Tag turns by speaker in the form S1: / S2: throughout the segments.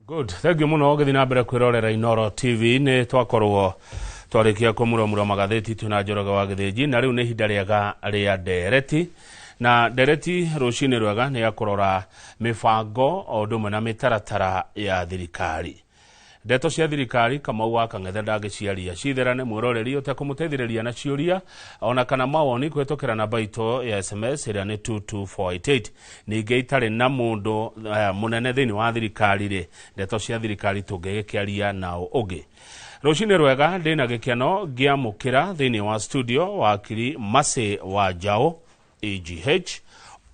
S1: Good, thank you muno. Gĩthiĩ na mbere kwĩrorera Inoro TV. Nĩ twakorwo twarĩkia kũmuramura magathĩti twĩna Njoroge wa Gĩthĩnji, na rĩu nĩ ihinda rĩega rĩa ndereti, na ndereti rũcinĩ rwega nĩ ya kũrora mĩbango o ũndũ ũmwe na mĩtaratara ya thirikari. Ndeto cia thirikari, Kamau wa Kang'ethe ndangĩciaria citherane mwĩroreri ũtekũmũteithĩrĩria na ciũria ona kana mawoni kũhĩtũkĩra namba itũ ya SMS ĩrĩa nĩ 22488. Ningĩ itarĩ na mũndũ mũnene thĩinĩ wa thirikari rĩ, ndeto cia thirikari tũngĩgĩkĩaria nao ũngĩ? Rũcinĩ rwega, ndĩna gĩkeno ngĩamũkĩra thĩinĩ wa studio wakiri Mercy Wanjaũ EGH,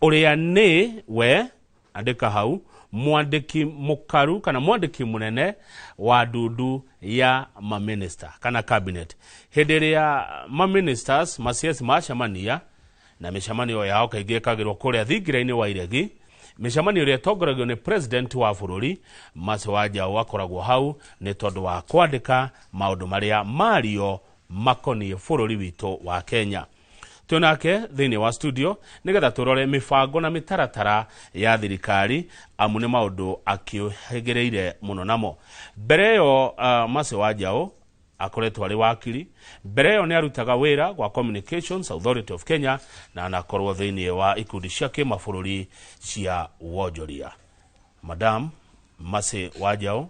S1: ũrĩa nĩ we, andĩka hau, mwandĩki mũkaru kana mwandĩki mũnene wa ndundu ya maminista kana cabinet. Hĩndĩ ĩrĩa maministers, ma-CS macemania, na mĩcemanio yao kaingĩ ĩkagĩrwo kũrĩa thingira-inĩ wa iregi, mĩcemanio ĩrĩa ĩtongoragio nĩ president wa bũrũri, Mercy Wanjaũ akoragwo hau nĩ tondũ wa kwandĩka maũndũ marĩa mario makoniĩ bũrũri witũ wa Kenya. Twĩ nake thĩinĩ wa studio nĩgetha tũrore mĩbango na mĩtaratara ya thirikari, amu nĩ maũndũ akĩhĩgĩrĩire mũno namo. Mbere ĩyo, Mercy Wanjaũ akoretwo arĩ wakiri. Mbere ĩyo nĩ arutaga wĩra gwa Communications Authority of Kenya, na anakorwo thĩinĩ wa ikundi cia kĩmabũrũri cia wonjoria. Madam Mercy Wanjaũ,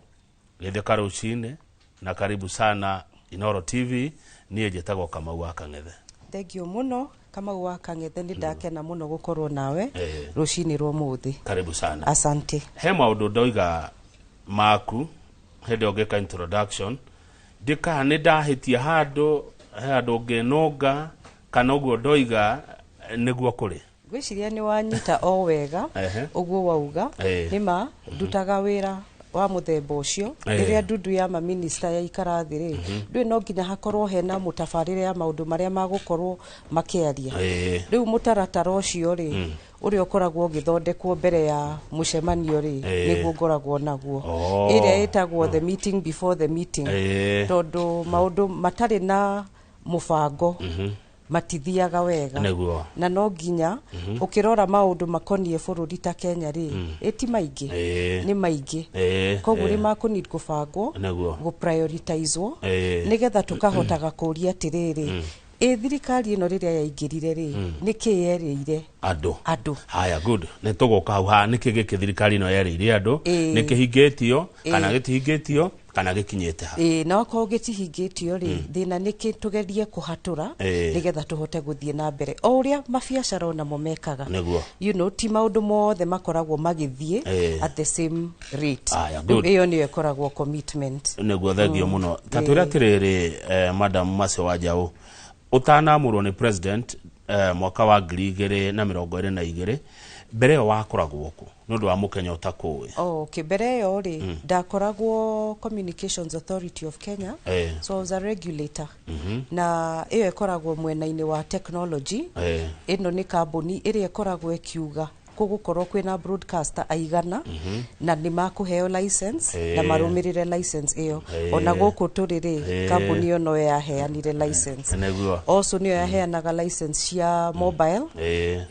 S1: gĩthĩka rũcinĩ na karibu sana Inoro TV. Niĩ njĩtagwo Kamau wa Kang'ethe.
S2: Thank you mũno, Kamau wa Kang'ethe. Nĩ ndakena mũno gũkorwo nawe rũcinĩ rwa ũmũthĩ.
S1: Karibu sana.
S2: Asante.
S1: He maũndũ ndoiga maku hĩndĩ ĩyo ngĩka introduction, ndĩkaga nĩ ndahĩtia handũ, he handũ ngĩnũnga kana ũguo ndoiga nĩguo kũrĩ?
S2: Ngwĩciria nĩ wanyita o wega. Ũguo wauga nĩ ma, ndutaga wĩra wa mũthemba ũcio. Rĩrĩa ndundu ya maminista yaikara thĩ rĩ, ndũĩ no nginya hakorwo hena mũtabarĩre ya maũndũ marĩa magũkorwo makĩaria. Rĩu mũtaratara ũcio rĩ, ũrĩa ũkoragwo ũgĩthondekwo mbere ya mũcemanio rĩ, nĩguo ngoragwo naguo, ĩrĩa ĩtagwo the meeting before the meeting, tondũ maũndũ matarĩ na mũbango matithiaga wega. Na no nginya ũkĩrora maũndũ makoniĩ bũrũri ta Kenya rĩ, ĩti maingĩ, nĩ maingĩ, koguo nĩ makũneed kũbangwo, gũprioritizwo, nĩgetha tũkahotaga kũria atĩrĩrĩ, ĩ thirikari ĩno rĩrĩa yaingĩrire rĩ, nĩ kĩ yerĩire
S1: andũ?
S2: Andũ.
S1: Haya, good, nĩ tũgũka hau ha nĩkĩ gĩkĩ thirikari ĩno yerĩire andũ, nĩ kĩhingĩtio kana gĩtihingĩtio kana gĩkinyĩte ha.
S2: Ĩĩ, na okorwo gĩtihingĩtio rĩ, thĩna nĩkĩ, tũgerie kũhatũra nĩgetha tũhote gũthiĩ na mbere o ũrĩa mabiacara onamo mekaga. Ti maũndũ mothe makoragwo magĩthiĩ at the same rate.
S1: Aya,
S2: Rĩu
S1: good.
S2: ĩyo nĩyo ĩkoragwo commitment.
S1: Nĩguo, thengio mũno. Ta twĩre atĩrĩrĩ, Madam Mercy Wanjaũ, ũtanamũrwo nĩ president mwaka wa 2022, mbere ĩyo wakoragwo kũ, nĩ ũndũ wa mũkenya ũtakũĩ?
S2: Oh, okay. Mbere ĩyo rĩ, ndakoragwo Communications Authority of Kenya. So I was a regulator, na ĩyo ĩkoragwo mwena-inĩ wa technology. Ĩno nĩ kambuni ĩrĩa ĩkoragwo ĩkiuga gũgũkorwo kwĩna broadcaster aigana na nĩ makũheo license na marũmĩrĩre license ĩyo. Ona gũkũ tũrĩ rĩ, kambuni ĩyo no yaheanire license. Also nĩyo yaheanaga license cia mobile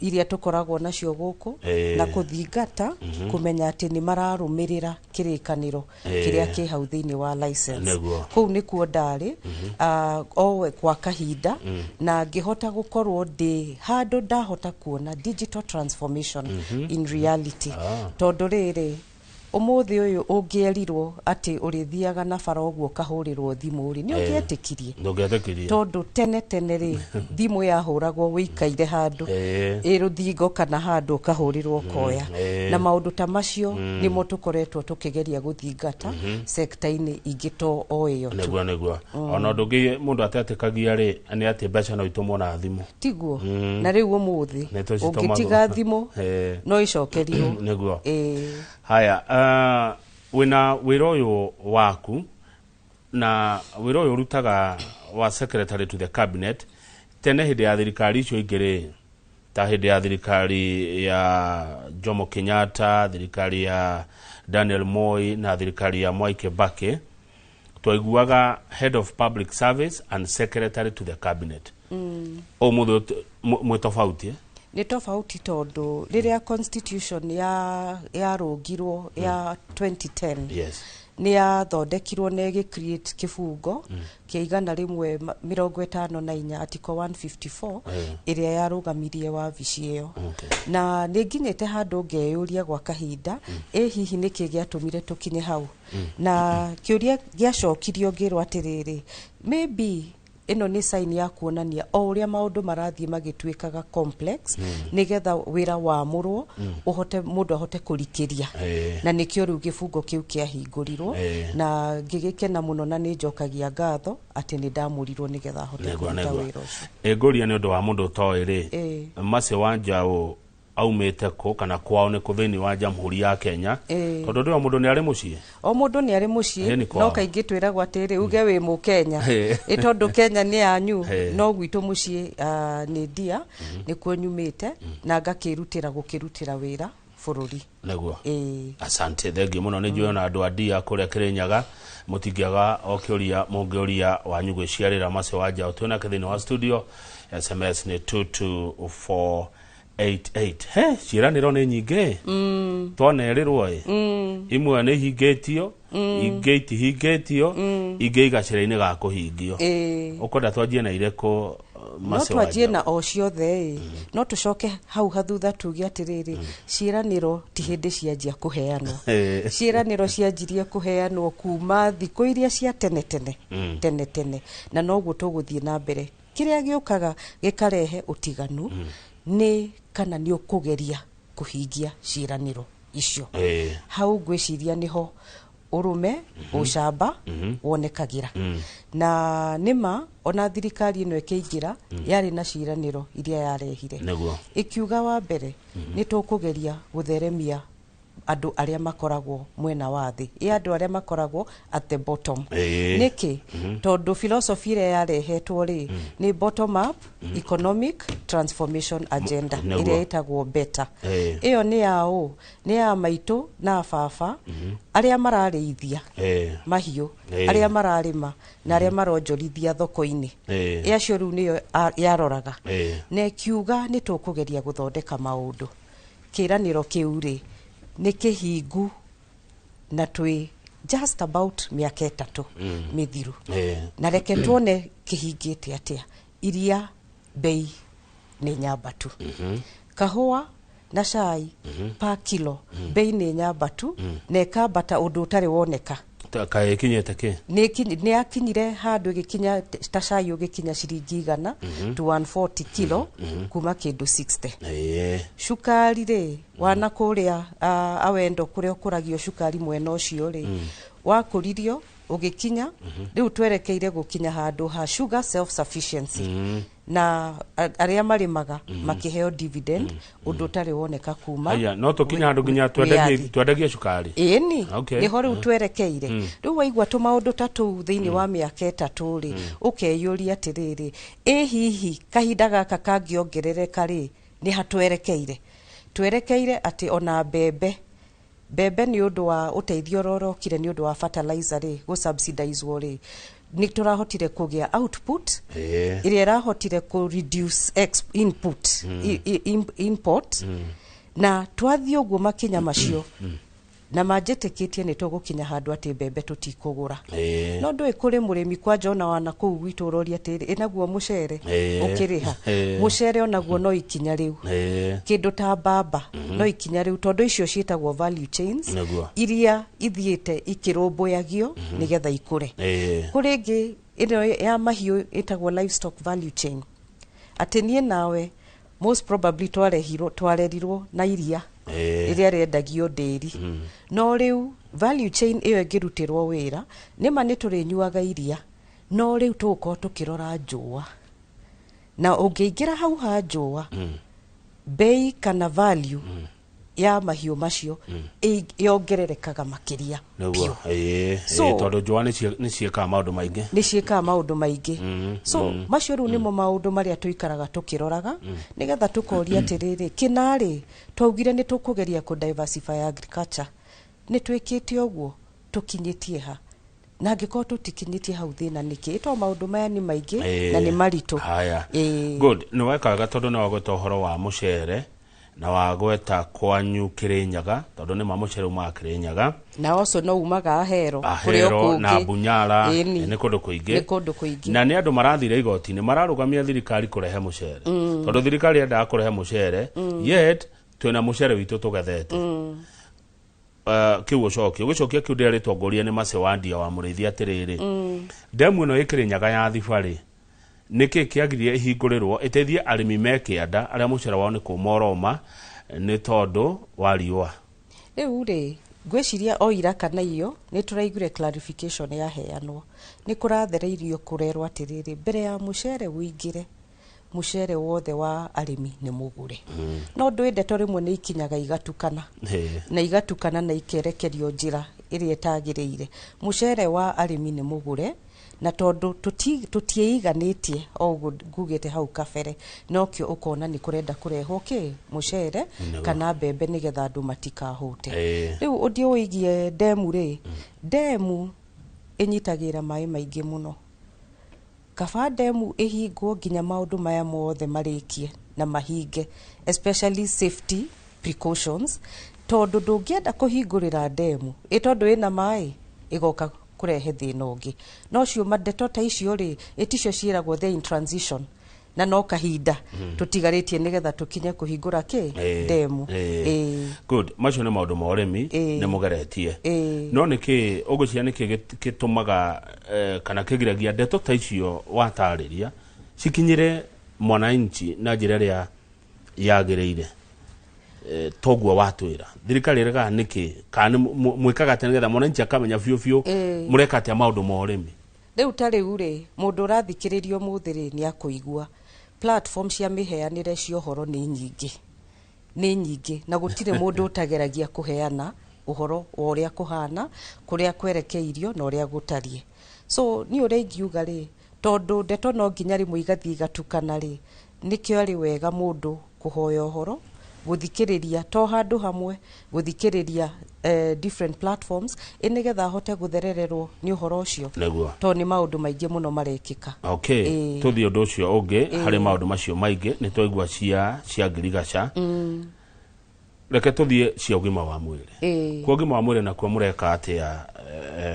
S2: iria tũkoragwo nacio gũkũ, na kũthingata kũmenya atĩ nĩ mararũmĩrĩra kĩrĩkanĩro kĩrĩa kĩ hau thĩinĩ wa license. Kũu nĩkuo ndarĩ o kwa kahinda, na ngĩhota gũkorwo ndĩ handũ ndahota kuona digital transformation in reality, tondũ rĩrĩ, ũmũthĩ ũyũ ũngĩerirwo atĩ ũrĩthiaga na bara ũguo ũkahũrĩrwo thimũ rĩ, nĩ ũngĩetĩkirie?
S1: Ndũngĩetĩkirie.
S2: Tondũ tene tene rĩ, thimũ yahũragwo wĩikaire handũ, ĩ rũthingo kana handũ, ũkahũrĩrwo ũkoya. Na maũndũ ta macio nĩmo tũkoretwo tũkĩgeria gũthingata sekta-inĩ ingĩ to o ĩyo tu.
S1: Nĩguo, ona ũndũ ũngĩ mũndũ atetĩkagia rĩ, nĩ atĩ mbeca no itũmwo na thimũ.
S2: Tiguo? Na rĩu ũmũthĩ
S1: Nĩ tũcitũmagwo.
S2: ũngĩtiga thimũ no ĩcokerirwo.
S1: Haya, wĩna wĩra ũyũ waku, na wĩra ũyũ ũrutaga wa secretary to the cabinet, tene hĩndĩ ya thirikari icio ingĩ rĩ, ta hĩndĩ ya thirikari ya Jomo Kenyatta, thirikari ya Daniel Moi na thirikari ya Mwai Kibaki, twaiguaga head of public service and secretary to the cabinet. Ũmũthĩ mwĩ tofauti, eh?
S2: Nĩ tofauti tondũ rĩrĩa constitution ya yarũngirwo ya 2010, nĩ yathondekirwo na ĩgĩ create kĩbungo kĩa 154, article 154, ĩrĩa yarũgamirie wabici ĩyo. Na nĩ nginyĩte handũ ngeyũria gwa kahinda, ĩ hihi nĩkĩ gĩatũmire tũkinye hau? Na kĩũria gĩacokirio ngĩrwo atĩrĩrĩ, maybe ĩno nĩ sign ya kuonania o ũrĩa maũndũ marathiĩ magĩtuĩkaga complex, nĩgetha wĩra wamũrwo ũhote mũndũ ahote kũrikĩria. Na nĩkĩo rĩu gĩbungo kĩu kĩahingũrirwo. Na ngĩgĩkena mũno na nĩ njokagia ngatho atĩ nĩ ndamũrirwo nĩgetha ahote kũruta wĩra ũcio.
S1: Ĩngũria nĩ ũndũ wa mũndũ ũtoĩ rĩ, Mercy Wanjaũ aumĩte kũ kana kwao nĩ kũ thĩinĩ wa Jamhuri ya Kenya? Tondũ ndĩo mũndũ nĩ arĩ mũciĩ.
S2: O mũndũ nĩ arĩ mũciĩ.
S1: Ĩĩ, nĩ kwao.
S2: No kaingĩ twĩragwo atĩrĩ, uge wĩ mũkenya, ĩ tondũ Kenya nĩ yanyu. No gwitũ mũciĩ nĩ ndia, nĩkuo nyumĩte na ngakĩrutĩra gũkĩrutĩra wĩra bũrũri. Ĩĩ.
S1: Asante, thengiũ mũno. Nĩ njũĩ ona andũ a ndia kũrĩa Kĩrĩnyaga mũtingĩaga o kĩũria mũngĩũria wanyu gwĩciarĩra Mercy Wanjaũ twĩnake thĩinĩ wa studio. SMS nĩ 22488. He ciĩranĩro nĩ nyingĩ twanerĩrwo, ĩ imwe nĩ hingĩtio, ingĩ itihingĩtio, ingĩ igacĩra-inĩ ga kũhingio. Ũkwenda twanjie na irĩkũ?
S2: No
S1: Mercy
S2: twanjie
S1: Wanjaũ?
S2: Na o ciothe ĩ, no tũcoke hau hathutha tuge atĩrĩrĩ, ciĩranĩro ti hĩndĩ cianjia kũheanwo. Ciĩranĩro cianjirie kũheanwo kuma thikũ iria cia tene tene tene tene, na noguo tũgũthiĩ na mbere. Kĩrĩa gĩũkaga gĩkarehe ũtiganu nĩ kana nĩ ũkũgeria kũhingia ciĩranĩro icio. Hau ngwĩciria nĩho ũrũme ũcamba wonekagĩra. Na nĩma ona thirikari ĩno ĩkĩingĩra yarĩ na ciĩranĩro iria yarehire, ĩkiuga wa mbere nĩ tũkũgeria gũtheremia andũ arĩa makoragwo mwena wa thĩ, ĩ andũ arĩa makoragwo at the bottom. Nĩkĩ? Tondũ philosophy ĩrĩa yarehetwo rĩ nĩ bottom up economic transformation agenda, ĩrĩa ĩtagwo BETA. Ĩyo nĩ ya ũ? Nĩ ya maitũ na baba arĩa mararĩithia mahiũ, arĩa mararĩma na arĩa maronjorithia thoko-inĩ. Ĩ acio rĩu nĩyo yaroraga na ĩkiuga nĩ tũkũgeria gũthondeka maũndũ. Kĩranĩro kĩu rĩ nĩ kĩhingu na twĩ just about mĩaka 3 mĩthiru. Na reke tuone kĩhingĩte atĩa. Iria bei nĩ nyambatu, kahũa na cai pa kilo bei nĩ nyambatu na ĩkambata ũndũ ũtarĩ woneka.
S1: Kaĩ ĩkinyĩte kĩ?
S2: Nĩ yakinyire handũ ĩgĩkinya ta cai ũgĩkinya ciringi 100 to 140 kilo kuma kĩndũ 60. Cukari rĩ, wana kũrĩa awendo kũrĩa ũkũragio cukari mwena ũcio rĩ, wakũririo ũgĩkinya rĩu twerekeire gũkinya handũ ha sugar self sufficiency, na arĩa marĩmaga makĩheo dividend, ũndũ ũtarĩ woneka kuma
S1: Aya, no tũkinya handũ nginya twendagie
S2: wĩyathi.
S1: Twendagie cukari?
S2: Ĩni. Nĩho rĩu twerekeire. Rĩu waigua tũmaũndũ ta tũu thĩinĩ wa mĩaka 3 rĩ, ũkeyũria atĩrĩrĩ, ĩ hihi kahinda gaka kangĩongerereka rĩ, nĩ hatwerekeire? Twerekeire atĩ ona mbembe, mbembe nĩ ũndũ wa ũteithio ũrĩa ũrokire nĩ ũndũ wa fertilizer rĩ gũ-subsidizwo rĩ, nĩ tũrahotire kũgĩa output ĩrĩa ĩrahotire kũ reduce input, import. Na twathiĩ ũguo makinya macio na manjĩtĩkĩtie nĩ tũgũkinya handũ atĩ mbembe tũtikũgũra. No ndũĩ kũrĩ mũrĩmi kwanja ona wana kũu gwitũ ũroria atĩrĩ, ĩ naguo mũcere ũkĩrĩha? Mũcere onaguo no ikinya rĩu, kĩndũ ta mbamba no ikinya rĩu, tondũ icio ciĩtagwo value chains iria ithiĩte ikĩrũmbũyagio nĩgetha ikũre. Kũrĩ ĩngĩ ĩno ya mahiũ ĩtagwo livestock value chain, atĩ niĩ nawe most probably twarehirwo twarerirwo na iria rĩrĩa rĩendagio ndĩri. No rĩu value chain ĩyo ĩngĩrutĩrwo wĩra, nĩma nĩ tũrĩnyuaga iria, no rĩu tũgũkorwo tũkĩrora njũa, na ũngĩingĩra hau ha njũa, bei kana value ya mahiũ macio yongererekaga makĩria biũ.
S1: Tondũ njũa nĩ ciĩkaga maũndũ maingĩ.
S2: Nĩ ciĩkaga maũndũ maingĩ. So macio rĩu nĩmo maũndũ marĩa tũikaraga tũkĩroraga nĩgetha tũkoria atĩrĩrĩ, kĩnarĩ twaugire nĩ tũkũgeria kũ diversify agriculture, nĩ twĩkĩte ũguo? Tũkinyĩtie ha? Na angĩkorwo tũtikinyĩtie hau, thĩna nĩkĩ? To maũndũ maya nĩ maingĩ na nĩ maritũ.
S1: Haya. Good, nĩ wekaga tondũ nĩ wagweta ũhoro wa mũcere na wagweta kwanyu Kĩrĩnyaga, tondũ nĩ ma mũcere umaga Kĩrĩnyaga.
S2: Na also no umaga Ahero kũrĩ o
S1: Ahero na
S2: kũngĩ.
S1: Bunyara.
S2: Ĩni.
S1: Nĩ kũndũ kũingĩ.
S2: Nĩ kũndũ kũingĩ.
S1: Na nĩ andũ marathire igoti-inĩ mararũgamia thirikari kũrehe mũcere, tondũ thirikari yendaga kũrehe mũcere, yet twĩna mũcere witũ tũgethete. Kĩu ũcokie ũgĩcokia kĩu ndĩrarĩtongoria nĩ Mace Wandia wa Mũrĩithi atĩrĩrĩ, ndemu ĩno ĩkĩrĩ ya Thibarĩ, nĩkĩ kĩagirie ĩhingũrĩrwo ĩteithie arĩmi me kĩanda arĩa mũcere wao nĩ kũma ũroma nĩ tondũ wa riũa?
S2: Rĩu rĩ, ngwĩciria o ira kana iyo nĩ tũraiguire clarification yaheanwo, nĩ kũrathereirio kũrerwo atĩrĩrĩ, mbere ya mũcere ũingĩre, mũcere wothe wa arĩmi nĩ mũgũre. No ndũĩ ndeto rĩmwe nĩ ikinyaga igatukana na igatukana na ikerekerio njĩra ĩrĩa ĩtagĩrĩire. Mũcere wa arĩmi nĩ mũgũre, na tondũ tũtiĩiganĩtie o ũguo ngugĩte hau kabere, nokĩo ũkona nĩ kũrenda kũrehwo kĩ mũcere kana mbembe nĩgetha andũ matikahũte. Rĩu ũndĩ wĩgiĩ ndemu rĩ, ndemu ĩnyitagĩrĩra maĩ maingĩ mũno. Kaba ndemu ĩhingwo nginya maũndũ maya mothe marĩkie na mahinge, especially safety precautions, tondũ ndũngĩenda kũhingũrĩra ndemu ĩ tondũ ĩna maĩ ĩgoka kũrehe thĩna ũngĩ. No ciũma ndeto ta icio rĩ, ĩticio ciĩragwo they in transition, na no kahinda tũtigarĩtie nĩgetha tũkinye kũhingũra kĩ ndemu.
S1: Good, macio nĩ maũndũ ma ũrĩmi. Nĩ mũgeretie. No nĩkĩ ũgwĩciria nĩkĩ gĩtũmaga kana kĩgiragia ndeto ta icio watarĩria cikinyĩre mwananchi na njĩra ĩrĩa yagĩrĩire? Toguo watwĩra thirikari ĩregaga nĩkĩ, kana nĩ mwĩkaga atĩa nĩgetha mwananchi akamenya biũ biũ mũreka atĩa maũndũ ma ũrĩmi?
S2: Rĩu ta rĩu rĩ, mũndũ ũrathikĩrĩrio mũthĩ rĩ, nĩ akũigua platform cia mĩheanĩre cia ũhoro nĩ nyingĩ, nĩ nyingĩ, na gũtirĩ mũndũ ũtageragia kũheana ũhoro wa ũrĩa kũhana, kũrĩa kwerekeirio na ũrĩa gũtariĩ. So niĩ ũrĩa ingiuga rĩ, tondũ ndeto no nginya rĩmwe igathiĩ igatukana rĩ, nĩkĩo arĩ wega mũndũ kũhoya ũhoro, gũthikĩrĩria to handũ hamwe, gũthikĩrĩria different platforms, ĩ nĩgetha ahote gũtherererwo nĩ ũhoro ũcio, tondũ nĩ maũndũ maingĩ mũno marekĩka.
S1: Okay. Tũthiĩ ũndũ ũcio ũngĩ. Harĩ maũndũ macio maingĩ nĩ twaigua cia ngirigaca, reke tũthiĩ cia ũgima wa mwĩrĩ. Kwa ũgima wa mwĩrĩ nakuo mũreka atĩa,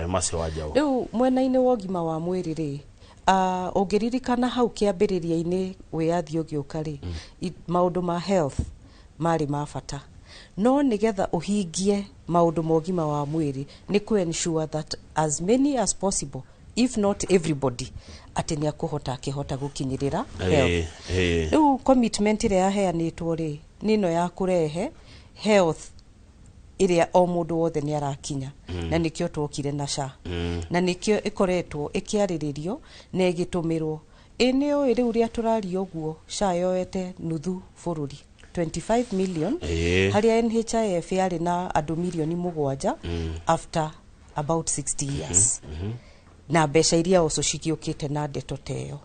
S1: Mace wa Njaũ?
S2: Rĩu mwena-inĩ wa ũgima wa mwĩrĩ rĩ, ũngĩririkana hau kĩambĩrĩria-inĩ wĩyathi ũgĩũka rĩ, maũndũ ma health marĩ ma bata, no nĩgetha ũhingie maũndũ ma ũgima wa mwĩrĩ nĩ kũ ensure that as many as possible, if not everybody, atĩ nĩ akũhota akĩhota gũkinyĩrĩra health. Rĩu commitment ĩrĩa yaheanĩtwo rĩ, nĩ ĩno ya kũrehe health ĩrĩa o mũndũ wothe nĩ arakinya, na nĩkĩo twokire na SHA, na nĩkĩo ĩkoretwo ĩkĩarĩrĩrio na ĩgĩtũmĩrwo. Ĩ nĩ ũĩ rĩu rĩa tũraria ũguo, SHA yoete nuthu bũrũri, 25 million, harĩa NHIF yarĩ na andũ mirioni 7 after about 60 years, na mbeca iria oco cigĩũkĩte na ndeto ta ĩyo.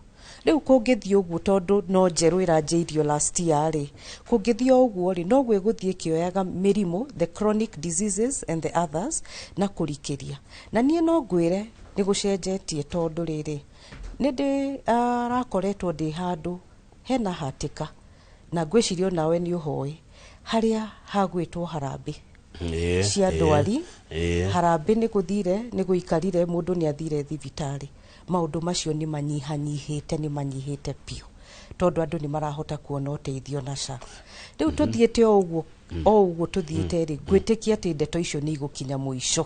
S2: Rĩu kũngĩthiĩ ũguo, tondũ no njerũ ĩranjĩirio last year rĩ, kũngĩthiĩ o ũguo rĩ, noguo ĩgũthiĩ ĩkĩoyaga mĩrimũ, the chronic diseases and the others, na kũrikĩria. Na niĩ no ngwĩre nĩ gũcenjetie, tondũ rĩrĩ, nĩ ndĩ arakoretwo ndĩ handũ hena hatĩka, na ngwĩciria onawe nĩ ũhoĩ harĩa hagwĩtwo harambĩ cia ndwari. Harambĩ nĩ gũthire, nĩ gũikarire, mũndũ nĩ athire thibitarĩ. Maũndũ macio nĩ manyihanyihĩte, nĩ manyihĩte biũ, tondũ andũ nĩ marahota kuona ũteithio na SHA. Rĩu tũthiĩte o ũguo, o ũguo tũthiĩte rĩ, ngwĩtĩkia atĩ ndeto icio nĩ igũkinya mũico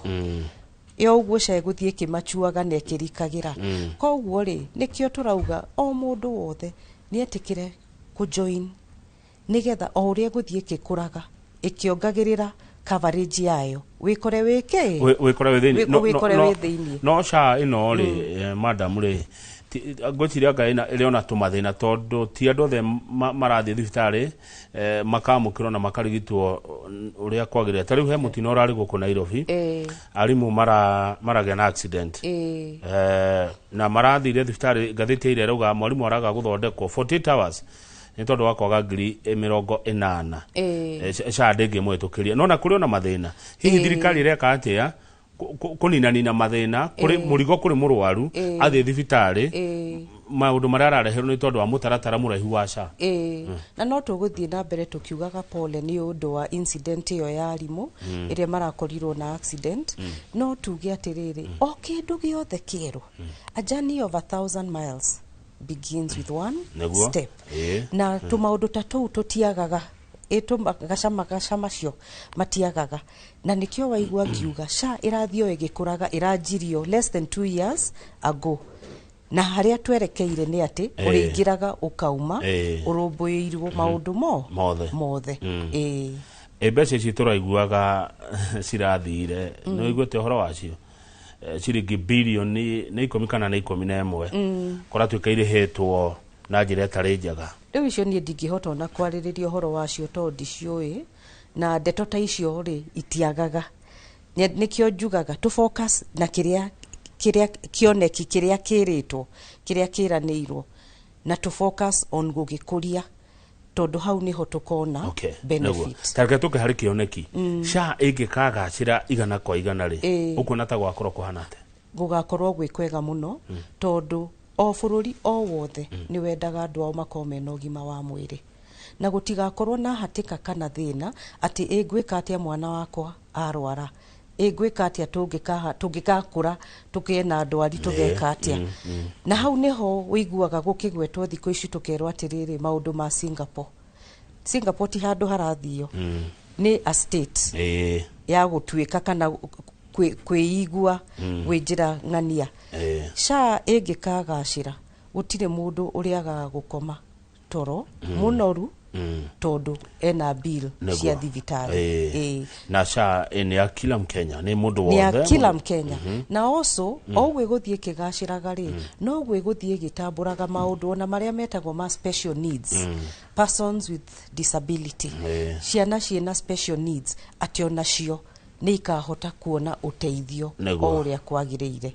S2: ĩ o ũguo SHA ĩgũthiĩ ĩkĩmachuaga na ĩkĩrikagĩra. Koguo rĩ, nĩkĩo tũrauga o mũndũ wothe nĩ etĩkĩre kũjoin, nĩgetha o ũrĩa ĩgũthiĩ ĩkĩkũraga, ĩkĩongagĩrĩra coverage yayo, wĩkore wĩkĩ
S1: Wĩkore wĩ thĩinĩ.
S2: Wĩkore wĩ thĩinĩ.
S1: No SHA ĩno rĩ, madam rĩ, ngwĩciria anga ĩrĩ ona tũmathĩna, tondũ ti andũ othe marathiĩ thibitarĩ makamũkĩrwo na makarigitwo ũrĩa kwagĩrĩire. Ta rĩu he mũtino ũrarĩ gũkũ Nairobi, arimũ maragĩa na accident, na marathire thibitarĩ. Ngathĩti ya ira ĩrauga mwarimũ araga gũthondekwo 48 hours nĩ tondũ wa kwaga 80,000. SHA ndĩngĩmũhĩtũkĩria. No na kũrĩ ona mathĩna, hihi thirikari ĩreka atĩa? Kũninanina mathĩna kũrĩ mũrigo kũrĩ mũrwaru athiĩ thibitarĩ, maũndũ marĩa arareherwo nĩ tondũ wa mũtaratara mũraihu wa SHA.
S2: Ĩĩ, na no tũgũthiĩ na mbere tũkiugaga pole nĩ ũndũ wa incident ĩyo ya arimũ ĩrĩa marakorirwo na accident. No tuge atĩrĩrĩ, o kĩndũ gĩothe kĩerũ, a journey of 1,000 miles begins with one step. Na tũmaũndũ ta tũu tũtiagaga, ĩ gaca macio matiagaga, na nĩkĩo waigua ngiuga SHA ĩrathiĩ o ĩgĩkũraga. Ĩranjirio less than 2 years ago, na harĩa twerekeire nĩ atĩ ũrĩingĩraga ũkauma ũrũmbũĩirwo maũndũ mo
S1: Mothe.
S2: Mothe, ĩĩ.
S1: Ĩ mbeca ici tũraiguaga cirathire, nĩ ũiguĩte ũhoro wacio? Ciringi bilioni nĩ 10 kana nĩ 11 kũratuĩka irĩhĩtwo na njĩra ĩtarĩ njega.
S2: Rĩu icio niĩ ndingĩhota ona kwarĩrĩria ũhoro wacio tondũ ndiciũĩ, na ndeto ta icio rĩ itiagaga. Nĩkĩo njugaga tũ focus na kĩrĩa kĩoneki kĩrĩa kĩrĩtwo, kĩrĩa kĩranĩirwo, na tũ focus on gũgĩkũria, tondũ hau nĩho tũkona benefit.
S1: Tareke tũke harĩ kĩoneki. SHA ĩngĩkagacĩra 100% rĩ, ũkuona ta gwakorwo kũhana atĩa?
S2: Gũgakorwo gwĩ kwega mũno, tondũ o bũrũri o wothe nĩ wendaga andũ ao makorwo mena ũgima wa mwĩrĩ, na gũtigakorwo na hatĩka kana thĩna atĩ ĩ ngwĩka atĩa mwana wakwa arwara, ĩ ngwĩka atĩa tũngĩkakũra tũgĩe na ndwari, tũgeka atĩa. Na hau nĩho ũiguaga gũkĩgwetwo thikũ ici tũkerwo atĩrĩrĩ, maũndũ ma Singapore. Singapore ti handũ harathio, nĩ a state ya gũtuĩka kana kwĩigua gwĩ njĩra ng'ania. SHA ĩngĩkagacĩra, gũtirĩ mũndũ ũrĩagaga gũkoma toro mũnoru tondũ ena bill cia thibitarĩ.
S1: Na SHA nĩ ya kila Mkenya, nĩ mũndũ
S2: Nĩ ya
S1: wothe.
S2: kila Mkenya. Na also o ũguo ĩgũthiĩ ĩkĩgacĩraga rĩ, noguo ĩgũthiĩ ĩgĩtambũraga maũndũ ona marĩa metagwo ma special needs, persons with disability, ciana ciĩna special needs, atĩ onacio nĩ ikahota kuona ũteithio o ũrĩa kwagĩrĩire.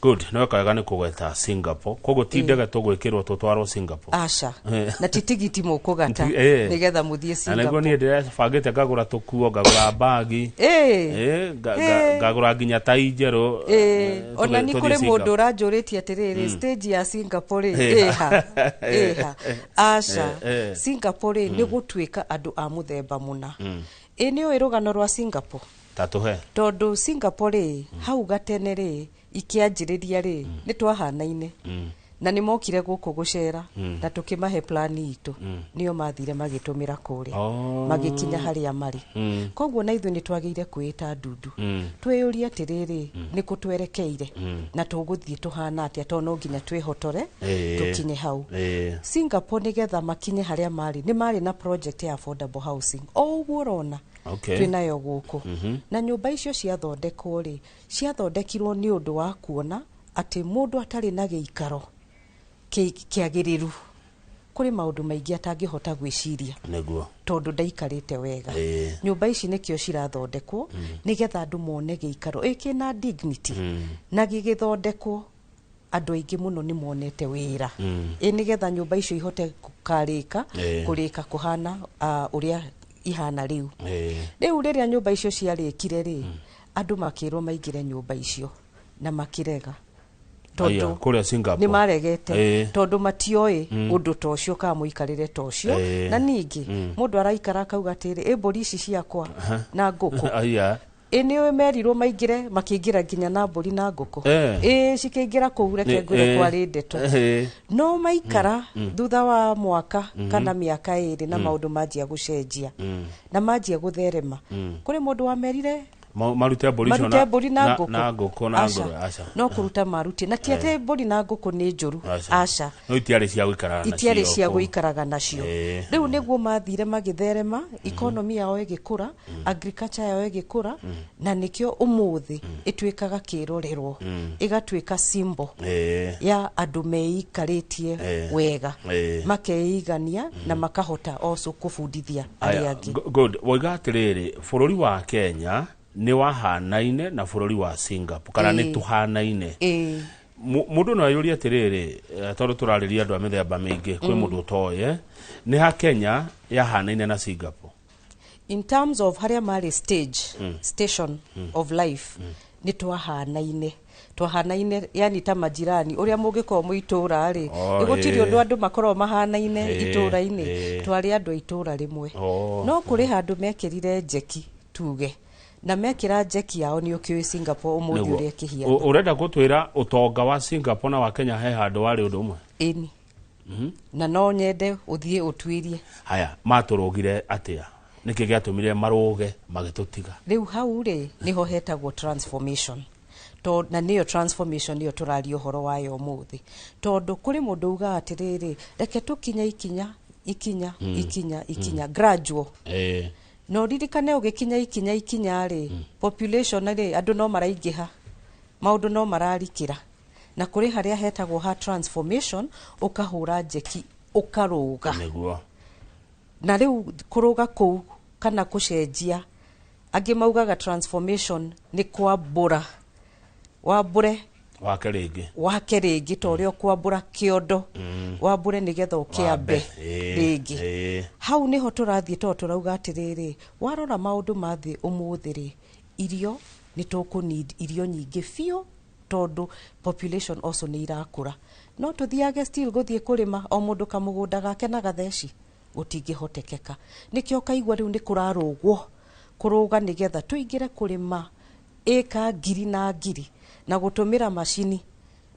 S1: Good, no wega nĩ kũgweta Singapore, koguo ti ndege tũgwĩkĩrwo tũtwarwo Singapore.
S2: Aca, na ti tigiti mũkũgata nĩgetha mũthiĩ
S1: Na nĩguo
S2: Singapore.
S1: Niĩ ndĩrebangĩte ngagũra tũkuo, ngagũra mbagi, ngagũra nginya tai njerũ.
S2: Ona nĩ
S1: tũthiĩ
S2: kũrĩ mũndũ
S1: Singapore.
S2: ũranjũrĩtie atĩrĩrĩ, stage ya Singapore rĩ, ĩha ĩha? Aca. Singapore rĩ, nĩ gũtuĩka andũ a mũthemba mũna. Ĩ nĩ ũĩ rũgano rwa Singapore?
S1: Ta tũhe.
S2: Tondũ Singapore rĩ, hau gatene rĩ, ikĩanjĩrĩria rĩ, nĩ twahanaine na nĩ mokire gũkũ gũcera na tũkĩmahe plani itũ, nĩo mathire magĩtũmĩra kũrĩa magĩkinya harĩa marĩ. Koguo na ithuĩ nĩ twagĩire kwĩĩta ndundu, twĩyũrie atĩrĩrĩ, nĩ kũ twerekeire na tũgũthiĩ tũhana atĩa, tondũ no nginya twĩhotore tũkinye hau. Singapore, nĩgetha makinye harĩa marĩ, nĩ marĩ na project ya affordable housing o ũguo ũrona twĩnayo gũkũ. Na nyũmba icio ciathondekwo rĩ, ciathondekirwo nĩ ũndũ wa kuona atĩ mũndũ atarĩ na gĩikaro kĩagĩrĩru kũrĩ maũndũ maingĩ atangĩhota gwĩciria tondũ ndaikarĩte wega. Nyũmba ici nĩkĩo cirathondekwo, nĩgetha andũ mone gĩikaro ĩ kĩna dignity, na gĩgĩthondekwo andũ aingĩ mũno nĩ monete wĩra, ĩ nĩgetha nyũmba icio ihote kũkarĩka kũrĩka kũhana ũrĩa ihana rĩu. Rĩu rĩrĩa nyũmba icio ciarĩkire rĩ, andũ makĩrwo maingĩre nyũmba icio na makĩrega.
S1: Aya,
S2: Tondũ
S1: kũrĩa Singapore.
S2: Nĩ maregete tondũ matioĩ ũndũ ta ũcio kana mũikarĩre ta ũcio. Na ningĩ mũndũ araikara akauga atĩrĩ, ĩ mbũri ici ciakwa na ngũkũ?
S1: Aya.
S2: Ĩ nĩ merirwo maingĩre, makĩingĩra nginya na mbũri na ngũkũ. Ĩ cikĩingĩra kũu, reke ngwĩre, kwarĩ ndeto. No maikara, thutha wa mwaka kana mĩaka 2, na maũndũ manjia gũcenjia na manjia gũtherema, kũrĩ mũndũ wamerire
S1: Marute mbũri icio
S2: marute mbũri na ngũkũ?
S1: Na ngũkũ na
S2: Aca.
S1: ngũrwe, aca.
S2: No kũruta maruti, na ti atĩ mbũri na ngũkũ nĩ njũru.
S1: Aca.
S2: Aca.
S1: No itiarĩ cia gũikaraga nacio
S2: Itiarĩ cia
S1: kũu.
S2: gũikaraga nacio. Rĩu nĩguo mathire magĩtherema, economy yao ĩgĩkũra, agriculture yao ĩgĩkũra, na nĩkĩo ũmũthĩ ĩtuĩkaga kĩrorerwo, ĩgatuĩka symbol ya andũ meikarĩtie wega, makeigania na makahota also kũbundithia arĩa
S1: Aya,
S2: angĩ.
S1: Good, woiga atĩrĩrĩ, bũrũri wa Kenya nĩ wahanaine na bũrũri wa Singapore kana nĩ tũhanaine?
S2: Ĩĩ.
S1: Mũndũ no ayũrie atĩrĩrĩ, tondũ tũrarĩria andũ a mĩthemba mĩingĩ, kwĩ mũndũ ũtoĩ, nĩ ha Kenya yahanaine na Singapore?
S2: In terms of harĩa marĩ stage, station of life, nĩ twahanaine, twahanaine yani ta majirani ũrĩa mũngĩkorwo mwĩ itũra rĩ.
S1: Oh,
S2: gũtirĩ ũndũ andũ makoragwo mahanaine itũra-inĩ. Twarĩ andũ a itũra rĩmwe. No kũrĩ handũ mekĩrire njeki, tuge na mekĩra njeki yao, nĩ ũkĩũĩ Singapore ũmũthĩ ũrĩa ĩkĩhiana.
S1: Ũrenda gũtwĩra ũtonga wa Singapore na wa Kenya he handũ warĩ ũndũ ũmwe?
S2: Ĩni, na no nyende ũthiĩ ũtuĩrie.
S1: Haya, matũrũgire atĩa? Nĩkĩ gĩatũmire marũge magĩtũtiga?
S2: Rĩu hau rĩ, nĩho hetagwo transformation, to na nĩyo transformation nĩyo tũraria ũhoro wayo ũmũthĩ, tondũ kũrĩ mũndũ ugaga atĩrĩrĩ, reke tũkinye ikinya ikinya ikinya ikinya, gradual. Na ũririkane ũgĩkinya ikinya ikinya rĩ, population rĩ, andũ no maraingĩha, maũndũ no mararikĩra, na kũrĩ harĩa hetagwo ha transformation, ũkahũra njeki ũkarũga. Na rĩu kũrũga kũu kana kũcenjia, angĩ maugaga transformation nĩ kwambũra, wambũre
S1: wake rĩngĩ.
S2: Wake rĩngĩ, ta ũrĩa ũkwambũra kĩondo, wambũre nĩgetha ũkĩambe rĩngĩ. Hau nĩho tũrathiĩ, tondũ tũrauga atĩrĩrĩ, warora maũndũ ma thĩ ũmũthĩ rĩ, irio nĩ tũkũ need irio nyingĩ biũ, tondũ population also nĩ irakũra. No tũthiage still gũthiĩ kũrĩma o mũndũ kamũgũnda gake na gatheci, gũtingĩhotekeka. Nĩkĩo kaigua rĩu nĩ kũrarũgwo, kũrũga nĩgetha tũingĩre kũrĩma ĩka ngiri na ngiri na gũtũmĩra macini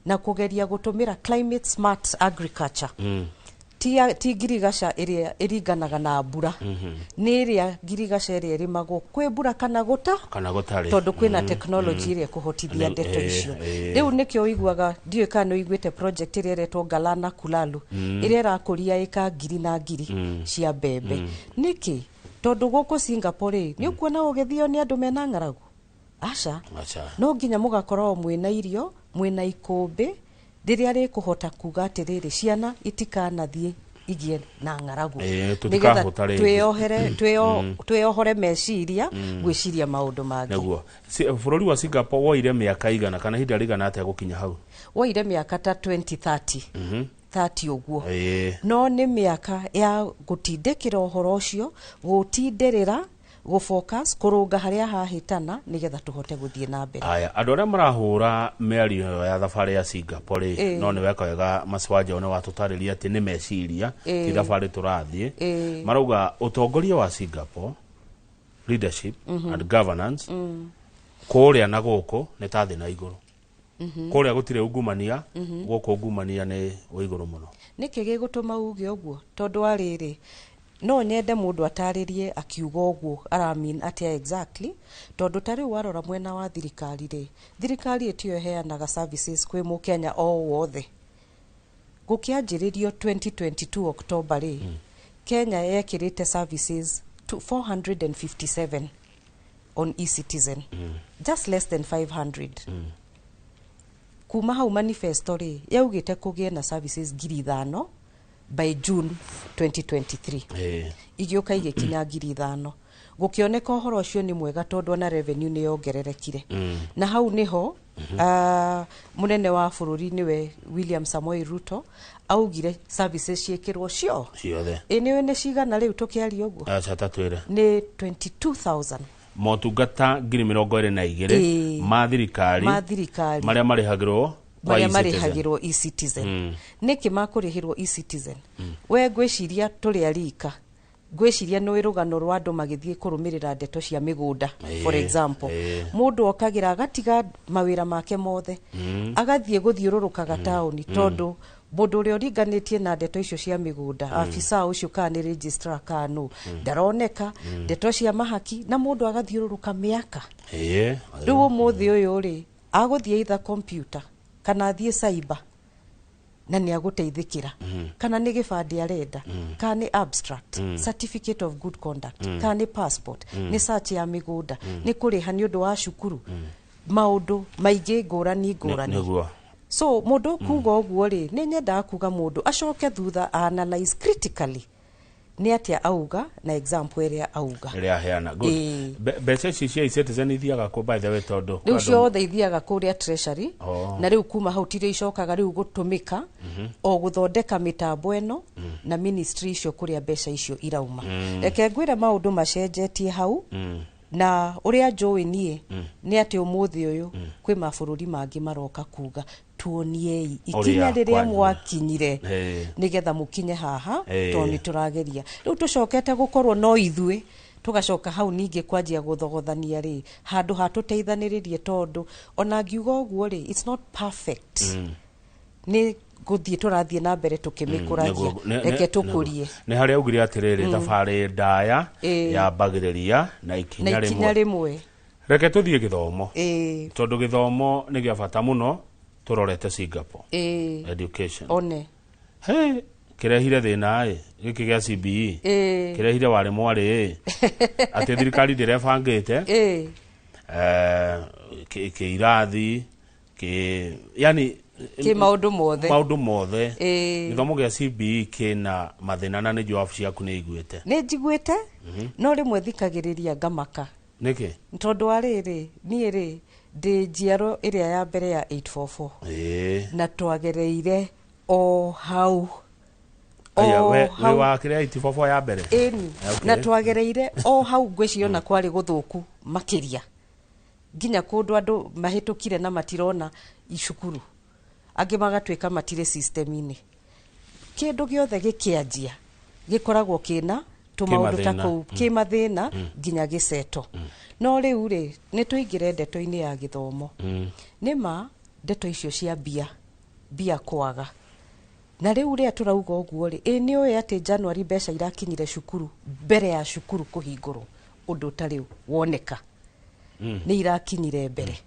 S2: na kũgeria gũtũmĩra climate smart agriculture. Ti ngirigaca ĩrĩa ĩringanaga na mbura, nĩ ĩrĩa ngirigaca ĩrĩa ĩrĩmagwo kwĩ mbura kana gũta
S1: kana gũtarĩ,
S2: tondũ kwĩna technology ĩrĩa ĩkũhotithia ndeto icio. Rĩu nĩkĩo ũiguaga, ndiũĩ kana nĩ ũiguĩte project ĩrĩa ĩretwo Galana Kulalu, ĩrĩa ĩrakũria ĩka ngiri na ngiri cia mbembe. Nĩkĩ? Tondũ gũkũ Singapore rĩ, nĩ ũkuona ũgĩthio nĩ andũ mena ng'aragu? Aca.
S1: Aca.
S2: No nginya mũgakorwo mwĩna irio, mwĩna ikũmbĩ rĩrĩa rĩkũhota kuga atĩrĩrĩ, ciana itikanathiĩ igie na ng'aragu.
S1: Ĩĩ,
S2: Nĩgetha
S1: tũtikahũta rĩngĩ.
S2: twĩyohere, twĩyohore meciria gwĩciria maũndũ mangĩ.
S1: Nĩguo. Bũrũri wa Singapore woire mĩaka igana kana ihinda rĩigana atĩa gũkinya hau?
S2: Woire mĩaka ta 20, 30, 30 ũguo. No nĩ mĩaka ya gũtindĩkĩra ũhoro ũcio, gũtindĩrĩra, gũfocus, kũrũnga harĩa hahĩtana nĩgetha tũhote gũthiĩ na mbere.
S1: Aya, andũ arĩa marahũra mĩario ĩyo ya thabarĩ ya Singapore rĩ, no nĩ weka wega Maswanja nĩ watũtarĩria atĩ nĩ meciria, ti thabarĩ tũrathiĩ. Marauga ũtongoria wa Singapore, leadership and governance, kũrĩa na gũkũ nĩ ta thĩ na igũrũ. Kũrĩa gũtirĩ ungumania, gũkũ ungumania nĩ wĩ igũrũ mũno.
S2: Nĩkĩ gĩgũtũma uge ũguo? Tondũ wa rĩrĩ, no nyende mũndũ atarĩrie akiuga ũguo aramean atĩa exactly, tondũ ta rĩu warora mwena wa thirikari rĩ, thirikari ĩtio ĩheanaga services kwĩ mũkenya o wothe. Gũkĩanjĩrĩrio 2022 October rĩ, Kenya yekĩrĩte services to 457 on eCitizen, just less than 500. Kuma hau manifesto rĩ, yaugĩte kũgĩe na services 5,000 by June 2023. Igĩũka igĩkinya 5,000. Gũkĩoneka ũhoro ũcio nĩ mwega, tondũ ona revenue nĩ yongererekire. Na hau nĩho mũnene wa bũrũri, nĩwe William Samoei Ruto, augire services ciĩkĩrwo cio
S1: ciothe.
S2: Ĩ nĩwe nĩ cigana rĩu tũkĩaria ũguo?
S1: Aca, tatwĩre.
S2: Nĩ 22,000.
S1: Motungata 22,000 ma thirikari
S2: ma thirikari
S1: marĩa marĩhagĩrwo kwa
S2: marĩa
S1: eCitizen.
S2: Marĩhagĩrwo eCitizen. Nĩkĩ makũrĩhĩrwo eCitizen? We ngwĩciria tũrĩ arika, ngwĩciria nĩ rũgano rwa andũ magĩthiĩ kũrũmĩrĩra ndeto cia mĩgũnda, for example. Mũndũ okagĩra agatiga mawĩra make mothe, agathiĩ gũthiũrũrũkaga taũni, tondũ mũndũ ũrĩa ũringanĩtie na ndeto icio cia mĩgũnda, afisa ũcio, kana nĩ registrar kana nũ, ndaroneka. Ndeto cia mahaki, na mũndũ agathiũrũrũka mĩaka. Rĩu ũmũthĩ ũyũ rĩ, agũthiĩ either computer kana athiĩ cyber na nĩ agũteithĩkĩra, kana nĩ gĩbandĩ arenda, kana nĩ abstract, certificate of good conduct, kana nĩ passport, nĩ search ya mĩgũnda, nĩ kũrĩha nĩ ũndũ wa cukuru, maũndũ maingĩ ngũrani ngũrani. So mũndũ kuga ũguo rĩ, nĩ nyendaga kuga mũndũ acoke thutha analyze critically. Nĩ atĩa auga na example ĩrĩa auga?
S1: Ĩrĩa aheana. Good.
S2: Ĩĩ.
S1: Mbeca ici cia e-Citizen ithiaga kũ, by the way, tondũ
S2: Rĩu ciothe ithiaga kũrĩa Treasury. Na rĩu kuma hau tirio icokaga rĩu gũtũmĩka o gũthondeka mĩtambo ĩno na ministry icio kũrĩa mbeca icio irauma. Reke ngwĩre maũndũ macenjetie hau, na ũrĩa njũĩ niĩ nĩ atĩ ũmũthĩ ũyũ kwĩ mabũrũri mangĩ maroka kuga, "Tuoniei ikinya
S1: ũrĩa
S2: rĩrĩa
S1: kwanyu.
S2: mwakinyire nĩgetha mũkinye haha." Tondũ nĩ tũrageria rĩu, tũcokete gũkorwo no ithuĩ tũgacoka hau ningĩ kwanjia gũthogothania rĩ, handũ ha tũteithanĩrĩrie, tondũ ona ngiuga ũguo rĩ, it's not perfect. Nĩ gũthiĩ tũrathiĩ na mbere tũkĩmĩkũragia. Reke tũkũrie.
S1: Nĩ harĩa augire atĩrĩrĩ, thabarĩ ndaya yambagĩrĩria na
S2: na
S1: ikinya
S2: ikinya
S1: rĩmwe.
S2: Rĩmwe.
S1: Reke tũthiĩ gĩthomo, tondũ gĩthomo nĩ gĩa bata mũno. Tũrorete Singapore education.
S2: One.
S1: He kĩrehire thĩna ĩ gĩkĩ gĩa CBE, kĩrehire warĩ mwarĩ ĩ atĩ thirikari ndĩrebangĩte kĩ irathi kĩ yani
S2: kĩ maũndũ mothe.
S1: Maũndũ mothe. Gĩthomo gĩa CBE kĩna mathĩna, na nĩ wabici yaku nĩ iguĩte.
S2: Nĩ njiguĩte, no rĩmwe thikagĩrĩria ngamaka.
S1: Nĩkĩ?
S2: Tondũ wa rĩrĩ, niĩ rĩ ndĩ njiaro ĩrĩa ya mbere ya 844 na twagereire o hau.
S1: Aya,
S2: O
S1: we
S2: hau.
S1: we wa kĩrĩa 844 ya mbere?
S2: Ĩni. Na twagereire o hau, ngwĩciria ona kwarĩ gũthũku makĩria, nginya kũndũ andũ mahĩtũkire na matirona cukuru, angĩ magatuĩka matirĩ system-inĩ. Kĩndũ gĩothe gĩkĩanjia gĩkoragwo kĩna tũmaũndũ ta
S1: kĩmathĩna.
S2: Kũu kĩ mathĩna nginya gĩceto. No rĩu rĩ, nĩ tũingĩre ndeto-inĩ ya gĩthomo. Nĩ ma ndeto icio cia mbia, mbia kwaga, na rĩu rĩrĩa tũrauga ũguo rĩ, ĩ nĩ ũĩ atĩ January mbeca irakinyire cukuru mbere ya cukuru kũhingũrwo, ũndũ ũtarĩ woneka, nĩ irakinyire mbere.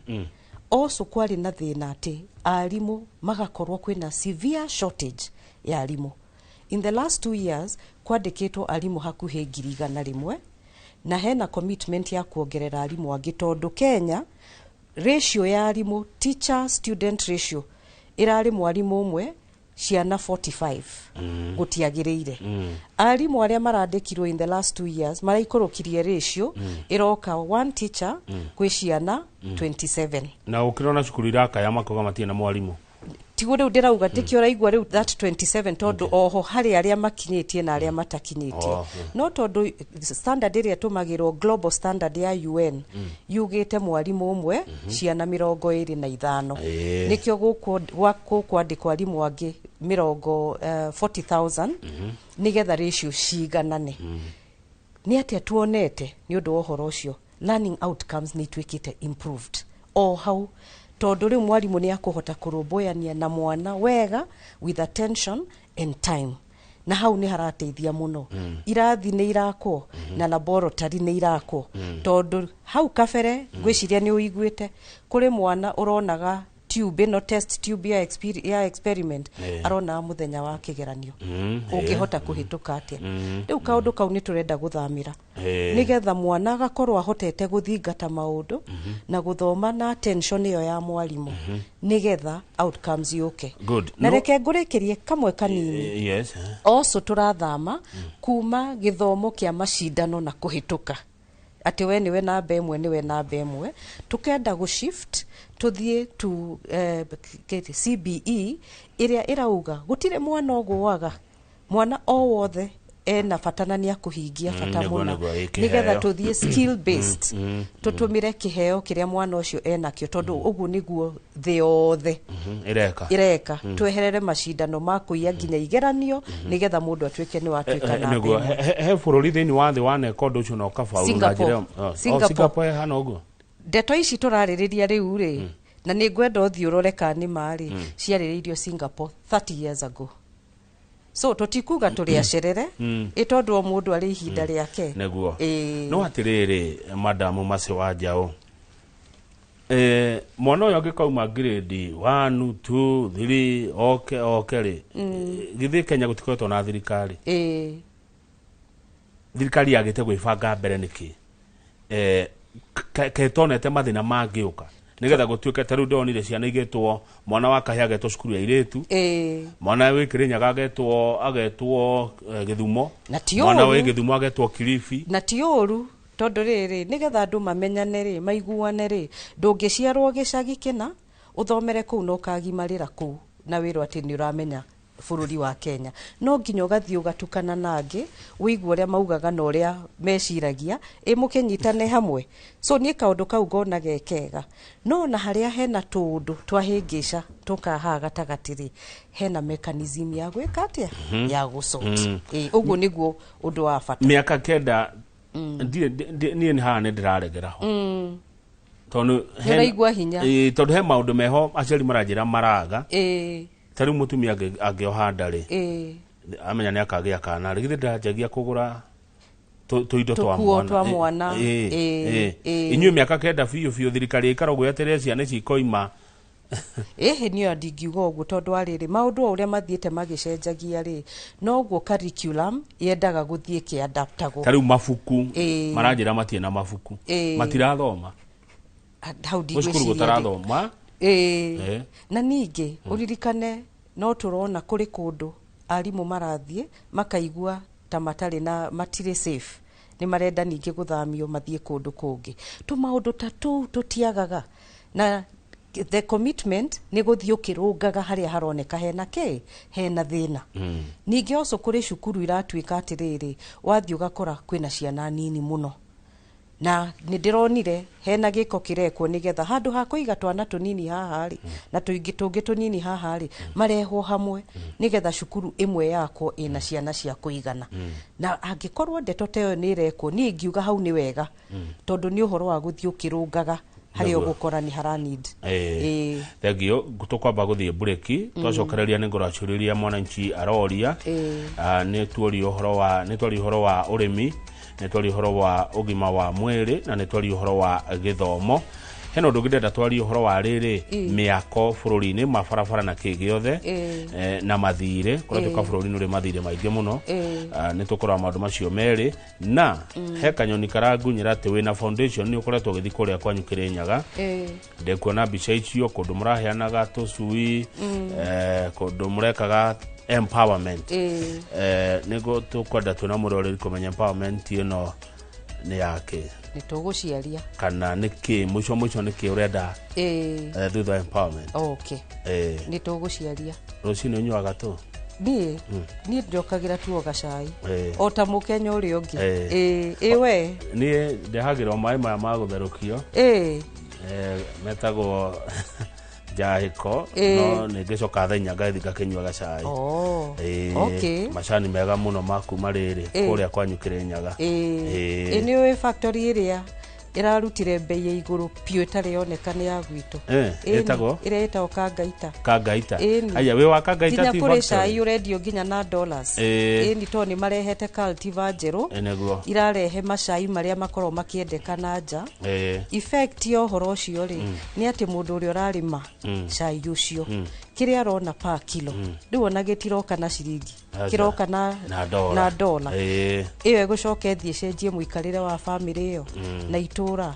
S2: Also kwarĩ na thĩna atĩ arimũ magakorwo kwĩna severe shortage ya arimũ. In the last 2 years kwandĩkĩtwo arimũ hakuhĩ 100,000, na hena commitment ya kuongerera arimũ angĩ, tondũ Kenya ratio ya arimũ, teacher student ratio, ĩrarĩ mwarimũ ũmwe ciana 45. Gũtiagĩrĩire. Arimũ arĩa marandĩkirwo in the last 2 years maraikũrũkirie ratio, ĩroka one teacher kwĩ ciana 27.
S1: Na ũkĩrona cukuru irakaya makoga matirĩ na mwarimũ.
S2: Tiguo rĩu ndĩrauga, ndĩkĩo ũraigua rĩu that 27, tondũ oho harĩ arĩa makinyĩtie na arĩa matakinyĩtie. No tondũ standard ĩrĩa ĩtũmagĩrwo, global standard ya UN, yugĩte mwarimũ ũmwe ciana 25. Nĩkĩo gũkwandĩkwo arimũ angĩ mĩrongo 40,000 nĩgetha ratio ciganane. Nĩ atĩa tuonete nĩ ũndũ wa ũhoro ũcio? Learning outcomes nĩ ituĩkĩte improved o hau, tondũ rĩu mwarimũ nĩ akũhota kũrũmbũyania na mwana wega with attention and time, na hau nĩ harateithia mũno. Irathi nĩ irakwo na laboratory nĩ irakwo, tondũ hau kabere ngwĩciria nĩ ũiguĩte kũrĩ mwana ũronaga tube ĩno, test tube ya experiment, aronaga mũthenya wa kĩgeranio. Ũngĩhota kũhĩtũka atĩa? Rĩu kaũndũ kau nĩ tũrenda gũthamĩra nĩgetha mwana agakorwo ahotete gũthingata maũndũ na gũthoma na attention ĩyo ya mwarimũ, nĩgetha outcomes yũke.
S1: Good.
S2: Na reke ngũrĩkĩrie kamwe kanini.
S1: Yes.
S2: Also tũrathama kuma gĩthomo kĩa macindano na kũhĩtũka atĩ we nĩwe namba ĩmwe, nĩwe namba ĩmwe, tukenda gũ shift tũthiĩ to CBE ĩrĩa ĩrauga gũtirĩ mwana ũgũaga, mwana o wothe ena bata na nĩ akũhingia bata mũna,
S1: Nĩguo, ĩ,
S2: nĩgetha
S1: kĩheo.
S2: Tũthiĩ skill based, tũtũmĩre kĩheo kĩrĩa mwana ũcio enakĩo, tondũ ũguo nĩguo thĩ yothe
S1: Ĩreka.
S2: Ĩreka. Tweherere macindano ma kũiya nginya igeranio nĩgetha mũndũ atuĩke nĩ watuĩka namba
S1: Nĩguo
S2: ĩmwe.
S1: He bũrũri thĩinĩ wa thĩ waneka ũndũ ũcio na ũkabaulu na
S2: Singapore.
S1: njĩra ĩyo? Oh,
S2: Singapore.
S1: Singapore ĩhana ũguo.
S2: Ndeto ici tũrarĩrĩria rĩu rĩ, na nĩ ngwenda ũthiĩ ũrore kana nĩ ma rĩ, ciarĩrĩirio Singapore 30 years ago, so tũtikuga tũrĩ acerere ĩ, tondũ o mũndũ arĩ ihinda rĩake.
S1: Nĩguo.
S2: Ĩĩ.
S1: No atĩrĩrĩ, madamu Mace wa Njaũ, mwana ũyũ angĩkauma grade 1 2 3 oke oke rĩ, githĩ Kenya gũtikoretwo na thirikari?
S2: Ĩĩ.
S1: Thirikari yagĩte gwĩbanga mbere nĩkĩ? Ketonete mathĩna mangĩũka Nigetha gutuike ta riu ndonire ciana igetwo mwana wa kahe agetwo cukuru ya iritu, mwana wi Kirinyaga agetwo Githumo, mwana wi Githumo agetwo Kilifi.
S2: Na ti uru tondu riri nigetha andu mamenyane ri maiguane ri, ndungiciarwo gicagi kina uthomere kuu no kagimarira kuu na wirwo ati ni uramenya bururi wa Kenya. No nginya ugathii ugatukana na angi uigue uria maugaga na uria meciragia mukinyitane hamwe. So nie kaundu kau ngona ge kega, no na haria hena tundu twahingisha tukaha gatagati ri, hena mechanism ya gwika atia ya gusort. Uguo niguo undu wa bata.
S1: Miaka 9 nie ni haha ni ndiraregera ho tondu
S2: nĩũraigua hinya.
S1: Tondu he maundu meho aciari maranjira maraga. Ta riu mutumia angĩoha nda rĩ, amenya nĩ akagĩa kana rĩ, githĩ ndanjagia kũgũra tũindo twa mwana. Inyuĩ mĩaka 9 biũ biũ thirikari ĩikara ũguo yeterere ciana ici ikoima.
S2: Ĩhĩ niĩ ndingiuga ũguo tondũ wa rĩrĩ maũndũ o ũrĩa mathiĩte magĩcenjagia rĩ, noguo curriculum yendaga gũthiĩ ĩkĩadaptagwo.
S1: Ta rĩu mabuku maranjĩra matirĩ na mabuku, matirathoma
S2: hau
S1: cukuru gũtarathoma.
S2: Na ningĩ ũririkane no tũrona kũrĩ kũndũ arimũ marathiĩ makaigua ta matarĩ na matirĩ safe, nĩ marenda ningĩ gũthamio mathiĩ kũndũ kũngĩ. Tũmaũndũ ta tũu tũtiagaga, na the commitment nĩ gũthiĩ ũkĩrũngaga harĩa haroneka hena kĩ, hena thĩna. Ningĩ also kũrĩ cukuru iratuĩka atĩrĩrĩ, wathiĩ ũgakora kwĩna ciana nini mũno, na nĩ ndĩronire hena gĩko kĩrekwo nĩgetha handũ ha kũiga twana tũnini haha rĩ na tũingĩ tũngĩ tũnini haha rĩ, marehwo hamwe nĩgetha cukuru ĩmwe yakwo ĩna ciana cia kũigana. Na angĩkorwo ndeto ta ĩyo nĩ ĩrekwo, niĩ ingiuga hau nĩ wega, tondũ nĩ ũhoro wa gũthiĩ ũkĩrũngaga harĩa ũgũkora nĩ hara need.
S1: Thengio. Tũkwamba gũthiĩ bureki, twacokereria nĩ ngũracũrĩria mwananchi aroria. Nĩ tuoria ũhoro wa, nĩ twaria ũhoro wa ũrĩmi, nĩ twaria ũhoro wa ũgima wa mwĩrĩ, na nĩ twaria ũhoro wa gĩthomo. Hena ũndũ ũngĩ ndĩrenda twarie ũhoro wa rĩrĩ, mĩako bũrũri-inĩ, mabarabara na kĩ gĩothe, na mathirĩ. Kũratuĩka bũrũri-inĩ ũrĩ mathirĩ maingĩ mũno. Nĩ tũkũrora maũndũ macio merĩ. Na he kanyoni karangunyĩra atĩ wĩna foundation nĩ ũkoretwo ũgĩthiĩ kũrĩa kwanyu Kĩrĩnyaga. Ndĩkuona mbica icio kũndũ mũraheanaga tũcui, kũndũ mũrekaga empowerment. Nĩguo tũkwenda twĩna mũroreri kũmenya empowerment ĩno nĩ yake.
S2: Nĩ tũgũciaria
S1: kana nĩ kĩ mũico mũico nĩ kĩ ũrenda thutha wa empowerment.
S2: Okay. Nĩ tũgũciaria.
S1: Rũcinĩ ũnyuaga tũ?
S2: Niĩ niĩ njokagĩra tu o gacai o ta mũkenya ũrĩa ũngĩ. We
S1: niĩ ndehagĩrwo maĩ maya ma gũtherũkio metagwo njahĩko, no nĩ ngĩcoka thaa 4 ngathiĩ ngakĩnyua gacai.
S2: Okay.
S1: Macani mega mũno ma kuma rĩrĩ kũrĩa kwanyu Kĩrĩnyaga.
S2: Nĩ ũĩ factory ĩrĩa ĩrarutire bei ya igũrũ biũ ĩtarĩ yoneka nĩ ya gwitũ?
S1: Ĩtagwo?
S2: Ĩrĩa ĩtagwo Kangaita.
S1: Kangaita. Aya wĩ wa Kangaita
S2: tea factory? Nginya kũrĩ cai ũrendio nginya na dollars. Ĩni tondũ nĩ marehete cultivar njerũ irarehe macai marĩa makoragwo makĩendeka na nja. Effect ya ũhoro ũcio rĩ nĩ atĩ mũndũ ũrĩa ũrarĩma cai ũcio kĩrĩa arona per kilo rĩu ona gĩtiroka na ciringi, kĩroka na dola. Ĩyo ĩgũcoka ĩthiĩ ĩcenjie mũikarĩre wa bamĩrĩ ĩyo na itũra.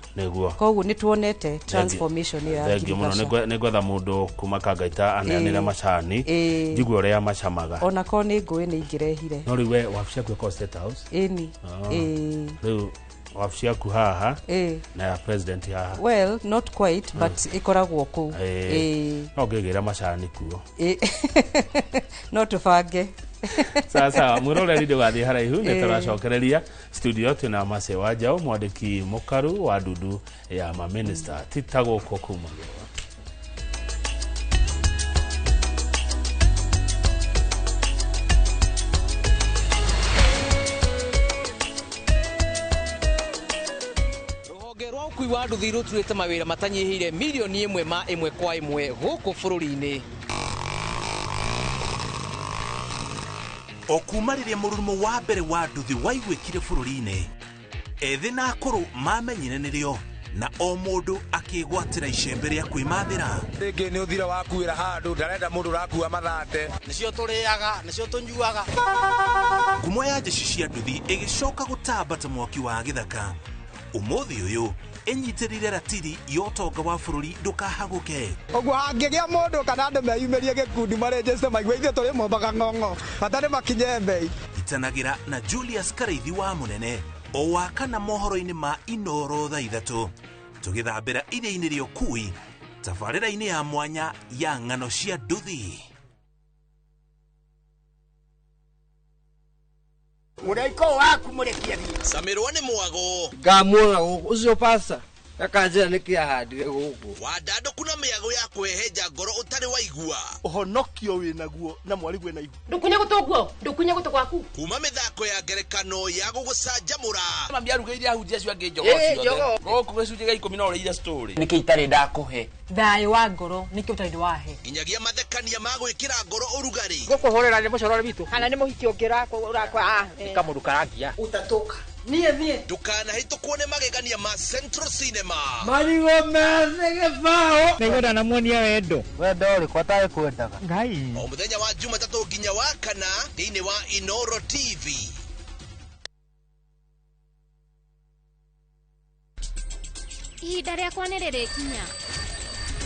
S2: Koguo nĩ tuonete transformation ĩyo ya
S1: ngirigaca. Nĩ ngwetha mũndũ kuma Kangaita aneanĩre macani njigue ũrĩa macamaga.
S2: Ona korwo nĩ ngũĩ nĩ ingĩrehire.
S1: No rĩu we wabici yaku ĩkoragwo State House?
S2: Ĩni.
S1: Rĩu wabici yaku haha na ya president haha?
S2: Well, not quite, but ĩkoragwo kũu.
S1: No ngĩgĩra macani kuo.
S2: No tũbange.
S1: Sawa sawa, mwĩroreri ndũgathiĩ haraihu, nĩ tũracokereria studio twĩna Mercy Wanjaũ, mwandĩki mũkaru wa ndundu ya maminista ti ta gũkũ kuma.
S3: Ũkui wa nduthi rũturĩte mawĩra matanyihĩire milioni 1 ma 1 kwa 1 gũkũ bũrũri-inĩ.
S4: O kuma rĩrĩa mũrurumo wa mbere wa nduthi waiguĩkire bũrũri-inĩ, ethĩ na akũrũ mamenyire nĩrĩo, na o mũndũ akĩgwatĩra icembe rĩa kwĩmathĩra.
S5: Rĩngĩ nĩ ũthira wakuĩra handũ, ndarenda mũndũ ũrakua mathate.
S6: Nĩcio tũrĩaga, nĩcio tũnyuaga.
S4: Ngumo ya jeshi cia nduthi ĩgĩcoka gũtamba ta mwaki wa gĩthaka. Ũmũthĩ ũyũ Ĩnyitĩrĩire ratiri ya ũtonga wa bũrũri ndũkahagũke.
S5: Ũguo hangĩgĩa mũndũ kana andũ meyumĩrie gĩkundi marĩnjĩte maigue ithuĩ tũrĩ mombaga ng'ong'o bata nĩ makinye mbei.
S4: Itanagĩra na Julius Karĩithi wa Mũnene o wa kana mohoro-inĩ ma Inoro thaa 3 tũgĩthambĩra iria-inĩ rĩa ũkui tabarĩra-inĩ ya mwanya ya ng'ano cia nduthi.
S6: Mũraiko waku mũrekia thiĩ.
S4: Samirwo nĩ mwago.
S7: Ngamuona gũkũ ũcio pasta akanjĩra nĩkĩ ahandire gũkũ.
S4: Wandandũku na mĩago ya kwĩhenja ngoro ũtarĩ waigua.
S8: Ũhonokio wĩnaguo na mwarigwe na ihu.
S9: Ndũkunye gũtũ guo, ndũkunye gũtũ gwaku.
S4: Kuma mĩthako ya ngerekano ya gũgũcanjamũra.
S10: Mami arugĩire ahunjia acio angĩ njogoo ciothe. Gũkũ gĩcunjĩ gĩa 10 no ũrĩire story.
S3: Nĩkĩ itarĩ ndakũhe?
S9: Thayũ wa ngoro nĩkĩ ũtarĩ wahe.
S4: Nginyagia mathekania ma gwĩkĩra ngoro ũrugarĩ.
S3: Gũkũhũrĩra nĩ mũcorore witũ.
S9: Kana nĩ mũhiki ũngĩ ũrakwa.
S3: Nĩ kamũndũ karangia.
S9: Ũtatũka. Niĩ niĩ.
S4: Ndũkanahĩtũkwo nĩ magegania ma Central Cinema.
S7: Marigũ methĩ gĩbaũ.
S11: Nĩngwenda namuonia wendo.
S7: Wendo ũrĩkũ atarĩ kwendaga.
S11: Ngai.
S4: O mũthenya wa Jumatatũ nginya wa kana thĩinĩ wa Inoro TV.
S12: Ihinda rĩakwa nĩ rĩrĩkinya.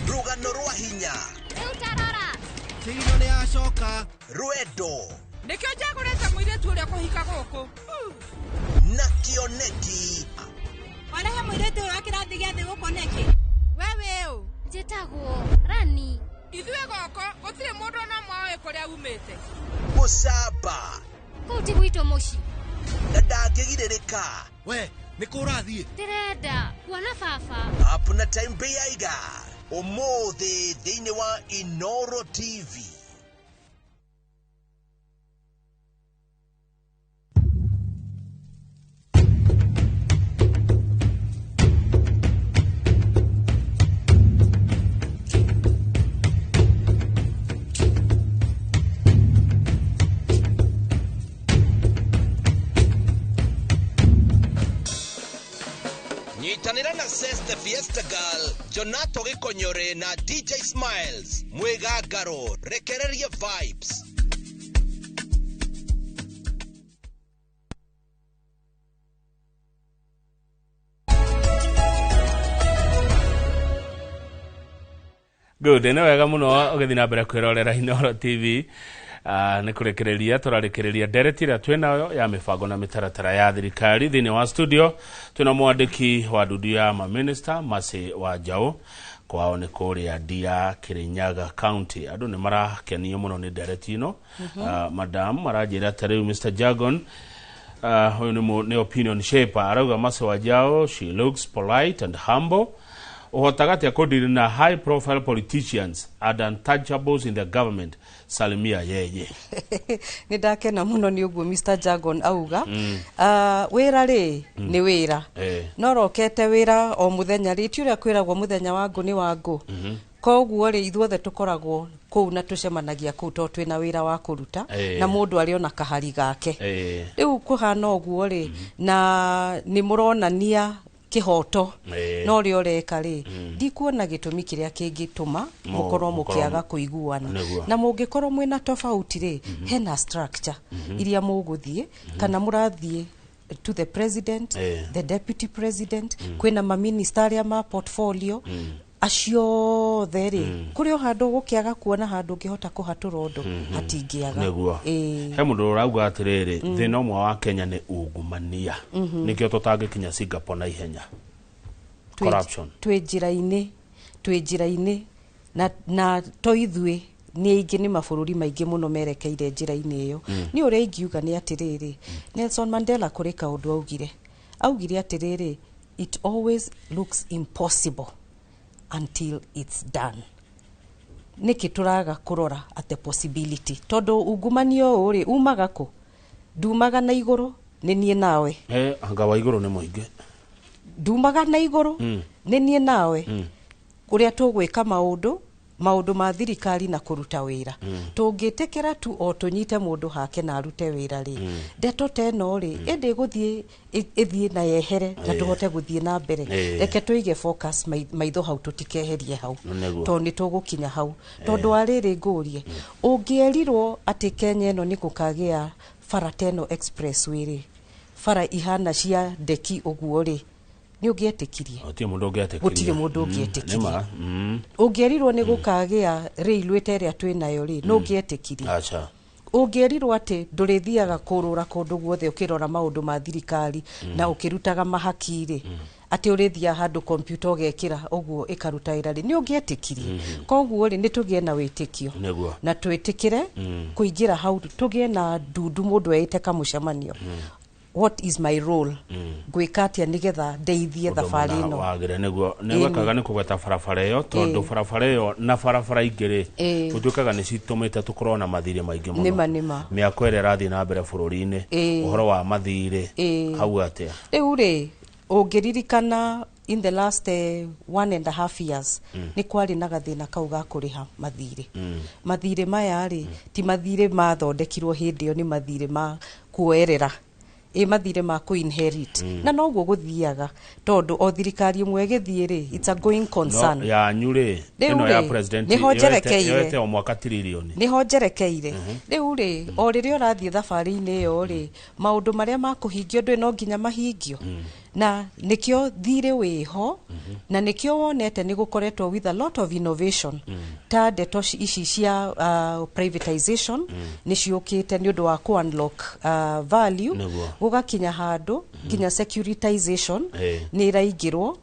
S4: Rũgano rwa hinya.
S12: Rĩu tarora.
S6: Tirino nĩ yacoka.
S4: Rwendo.
S9: Nĩkĩo njagũrĩte mũirĩtu ũrĩa kũhika gũkũ.
S4: Na kĩoneki.
S13: Warehe mũirĩtu ũyũ wa kĩrathi gĩa thĩ gũkũ nĩkĩ?
S12: We wĩ ũ? Njĩtagwo Rani.
S9: Ithuĩ gũkũ gũtirĩ mũndũ ona ũmwe ũĩ kũrĩa umĩte.
S4: Gũcamba.
S12: Kũu ti gwitũ mũciĩ.
S4: Na ndangĩgirĩrĩka.
S6: We nĩ kũ ũrathiĩ?
S12: Ndĩrenda kuona baba.
S4: Hapuna time beiga. Ũmũthĩ thĩinĩ wa Inoro TV. Nyitanĩra na Seste Fiesta Girl, Jonato Gĩkonyore na DJ Smiles. Mwĩgangaro, rekereria vibes.
S1: Good, nĩ wega mũno ũgĩthiĩ na mbere kwĩrorera Inoro TV. Nĩ kũrĩkĩrĩria tũrarĩkĩrĩria ndereti ĩrĩa twĩnayo ya mĩbango na mĩtaratara ya thirikari. Thĩinĩ wa studio twĩna mwandĩki wa ndundu ya maminista Mercy Wanjaũ, kwao nĩ kũrĩa Ndia, Kirinyaga County. Andũ nĩ marakenio mũno nĩ ndereti ĩno. Madam maranjĩra ta rĩu Mr. Jagon, ũyũ nĩ opinion shaper, arauga Mercy Wanjaũ, she looks polite and humble. Ũhotaga atĩa kũdeal na high profile politicians and untouchables in the government? Salimia yeye.
S2: Nĩ ndakena mũno nĩ ũguo Mr. Jagon auga. Wĩra rĩ nĩ wĩra. No rokete wĩra o mũthenya rĩ, ti ũrĩa kwĩragwo mũthenya wa ngũ nĩ wa ngũ. Koguo rĩ ithuothe tũkoragwo kũu na tũcemanagia kũu tondũ twĩna wĩra wa kũruta na mũndũ arĩ ona kahari gake. Rĩu kũhana ũguo rĩ, na nĩ mũronania kĩhoto no rĩ ũreka rĩ, ndikuona gĩtũmi kĩrĩa kĩngĩtũma mũkorwo mũkĩaga kũiguana. Na mũngĩkorwo mwĩna tofauti rĩ, hena structure iria mũgũthiĩ kana mũrathiĩ to the president, the deputy president, kwĩna maminista arĩa ma portfolio acio othe rĩ, kũrĩ o handũ gũkĩaga kuona handũ ũngĩhota kũhatũra ũndũ hatingĩaga.
S1: Nĩguo. He mũndũ ũrauga atĩrĩrĩ, thĩna ũmwe wa Kenya nĩ ungumania. Nĩkĩo tũtangĩkinya Singapore na ihenya. Corruption.
S2: Twĩ njĩra-inĩ na to ithuĩ nĩ aingĩ, nĩ mabũrũri maingĩ mũno merekeire njĩra-inĩ ĩyo. Nĩ ũrĩa ingiuga nĩ atĩrĩrĩ, Nelson Mandela kũrĩ kaũndũ augire. Augire atĩrĩrĩ, it always looks impossible until it's done. Nĩkĩ tũraga kũrora at the possibility? Tondũ ungumania ũyũ rĩ, umaga kũ? Ndumaga na igũrũ, nĩ niĩ nawe.
S1: Anga wa igũrũ nĩ mũingĩ.
S2: Ndumaga na igũrũ, nĩ niĩ nawe. Ũrĩa tũgwĩka maũndũ ma thirikari na kũruta wĩra. Tũngĩtĩkĩra tu o tũnyite mũndũ hake na arute wĩra rĩ, ndeto ta ĩno rĩ, ĩndĩ ĩgũthiĩ ĩthiĩ na yehere na tũhote gũthiĩ na mbere. Reke tũige focus maitho hau, tũtikeherie hau tondũ nĩ tũgũkinya hau. Tondũ wa rĩrĩ ngũrie, ũngĩerirwo atĩ Kenya ĩno nĩ gũkagĩa bara ta ĩno expressway rĩ, bara ihana cia ndeki ũguo rĩ, Nĩ ũngĩetĩkirie?
S1: Gũtirĩ mũndũ ũngĩetĩkirie.
S2: Gũtirĩ mũndũ ũngĩetĩkirie.
S1: Nĩma.
S2: Ũngĩerirwo nĩ gũkagĩa railway ta ĩrĩa twĩ nayo rĩ, nĩ ũngĩetĩkirie?
S1: Aca.
S2: Ũngĩerirwo atĩ ndũrĩthiaga kũrũra kũndũ guothe ũkĩrora maũndũ ma thirikari na ũkĩrutaga mahaki rĩ, atĩ ũrĩthiaga handũ kompiuta ũgekĩra ũguo ĩkaruta wĩra rĩ, nĩ ũngĩetĩkirie? Koguo rĩ, nĩ tũgĩe na wĩtĩkio na twĩtĩkĩre kũingĩra hau, tũgĩe na ndundu mũndũ eĩte kamũcemanio, what is my role, ngwĩka atĩa nĩgetha ndeithie thabarĩ ĩno.
S1: Wagĩre nĩguo nĩ wekaga nĩ kũgweta barabara ĩyo, tondũ barabara ĩyo na barabara ingĩ rĩ, gũtuĩkaga nĩ citũmĩte tũkorwo na mathirĩ maingĩ mũno.
S2: Nĩma, nĩma.
S1: Mĩako ĩrĩa ĩrathiĩ na mbere bũrũri-inĩ, ũhoro wa mathirĩ hau atĩa?
S2: Rĩu rĩ, ũngĩririkana in the last 1.5 years nĩ kwarĩ na gathĩna kau ga kũrĩha mathirĩ. Mathirĩ maya rĩ, ti mathirĩ mathondekirwo hĩndĩ ĩyo, nĩ mathirĩ ma kuoerera, ĩ mathirĩ ma kũ-inherit, na noguo gũthiaga, tondũ o thirikari ĩmwe ĩgĩthiĩ rĩ, it's a going concern.
S1: No yanyu rĩ,
S2: Rĩu
S1: ĩno ya
S2: rĩ,
S1: president
S2: nĩho njerekeire.
S1: yoete o mwaka tiririoni.
S2: Nĩho njerekeire. Rĩu rĩ, o rĩrĩa ũrathiĩ thabarĩ-inĩ ĩyo rĩ, maũndũ marĩa makũhingio ndũĩ no nginya mahingio, na nĩkĩo thirĩ wĩho, na nĩkĩo wonete nĩ gũkoretwo with a lot of innovation, ta ndeto ici cia privatization nĩ ciũkĩte nĩ ũndũ wa kũ unlock value. Gũgakinya handũ nginya securitization nĩ ĩraingĩrwo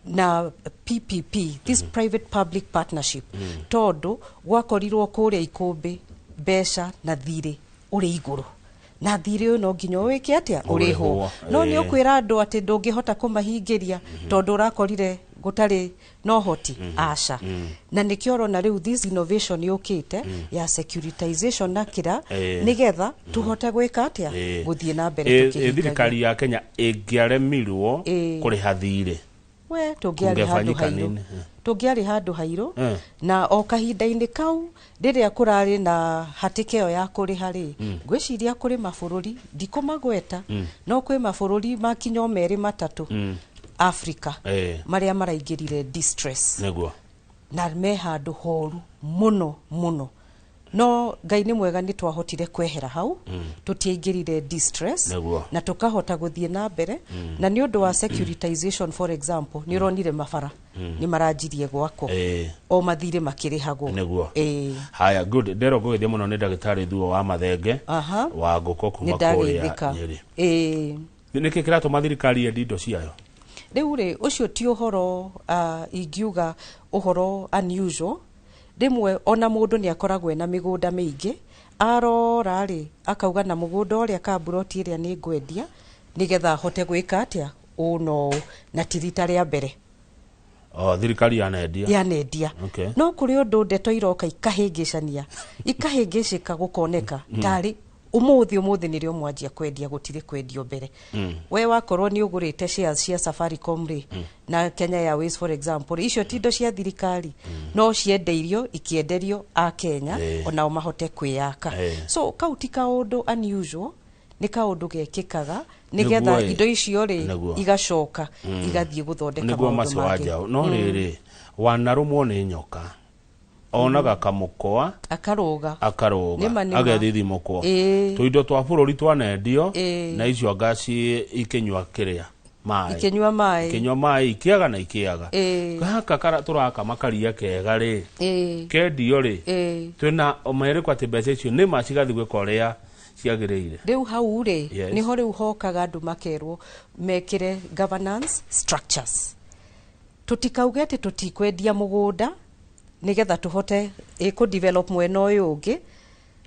S2: na PPP, this private public partnership, tondũ gwakorirwo kũrĩa ikũmbĩ mbeca na thirĩ ũrĩ igũrũ, na thirĩ ũyũ no nginya ũwĩke atĩa? Ũrĩhwo.
S1: Ũrĩhwo,
S2: No nĩ ũkwĩra andũ atĩ ndũngĩhota kũmahingĩria tondũ ũrakorire gũtarĩ na ũhoti? Aca. Na nĩkĩo ũrona rĩu this innovation yũkĩte ya securitization na kĩra, nĩgetha tũhote gwĩka atĩa? Gũthiĩ na mbere tũkĩhingagia.
S1: Thirikari ya Kenya ĩngĩaremirwo kũrĩha thirĩ,
S2: We, tũngĩarĩ handũ
S1: kũngĩbanyika
S2: hairũ.
S1: nini?
S2: Tũngĩarĩ handũ hairũ. Na o kahinda-inĩ kau rĩrĩa kũrarĩ na hatĩka ĩyo ya kũrĩha rĩ, ngwĩciria kũrĩ mabũrũri, ndikũmagweta, no kwĩ mabũrũri makinya o merĩ matatũ Africa marĩa maraingĩrire distress na me handũ horu mũno mũno, no Ngai nĩ mwega, nĩ twahotire kwehera hau, tũtiaingĩrire distress na tũkahota gũthiĩ na mbere, na nĩ ũndũ wa securitization, for example, nĩ ũronire mabara nĩ maranjirie gwakwo o mathirĩ makĩrĩhagwo.
S1: Haya, good. Ndero ngũgĩthie mũno nĩ ndagĩtarĩ Thuo wa Mathenge wa ngũkũ
S2: Nĩ
S1: kuma kũrĩa
S2: ndageithĩka.
S1: Nyĩrĩ. Nĩkĩ kĩratũma thirikari yendi indo ciayo?
S2: Rĩu rĩ, ũcio ti ũhoro ingiuga ũhoro unusual. Rĩmwe ona mũndũ nĩ akoragwo ena mĩgũnda mĩingĩ, arora rĩ, akauga na mũgũnda ũrĩa ka mburoti ĩrĩa nĩ ngwendia nĩgetha hote gwĩka atĩa, ũũ na ũũ, na ti rita rĩa mbere.
S1: O thirikari yanendia.
S2: Yanendia. No kũrĩ ũndũ ndeto iroka ikahĩngĩcania, ikahĩngĩcĩka, gũkoneka tarĩ ũmũthĩ, ũmũthĩ nĩrĩo mwanjia kwendia. Gũtirĩ kwendio mbere. We wakorwo nĩ ũgũrĩte shares cia Safaricom rĩ, na Kenya Airways, for example, icio ti indo cia thirikari, no ciendeirio, ikĩenderio a Kenya onao mahote kwĩyaka. So kau ti kaũndũ unusual, nĩ kaũndũ gekĩkaga nĩgetha indo icio rĩ, igacoka igathiĩ gũthondeka maũndũ
S1: Macio wa
S2: mangĩ.
S1: njaũ no rĩrĩ, wanarũmwo nĩ nyoka onaga kamũkwa
S2: akarũga.
S1: Akarũga.
S2: Nĩma, nĩma.
S1: Agethithimũkwo. Tũindo twa bũrũri twanendio na icio ngaci ikĩnyua kĩrĩa maĩ.
S2: Ikĩnyua maĩ.
S1: Ikĩnyua maĩ, ikĩaga na ikĩaga. Gaka tũraka makaria kega rĩ, kendio rĩ, twĩna ũmerĩkũ atĩ mbeca icio nĩma cigathiĩ gwĩka ũrĩa ciagĩrĩire?
S2: Rĩu hau rĩ, nĩho rĩu hokaga andũ makerwo mekĩre governance structures. Tũtikauge atĩ tũtikwendia mũgũnda nĩgetha tũhote kũ develop mwena ũyũ ũngĩ.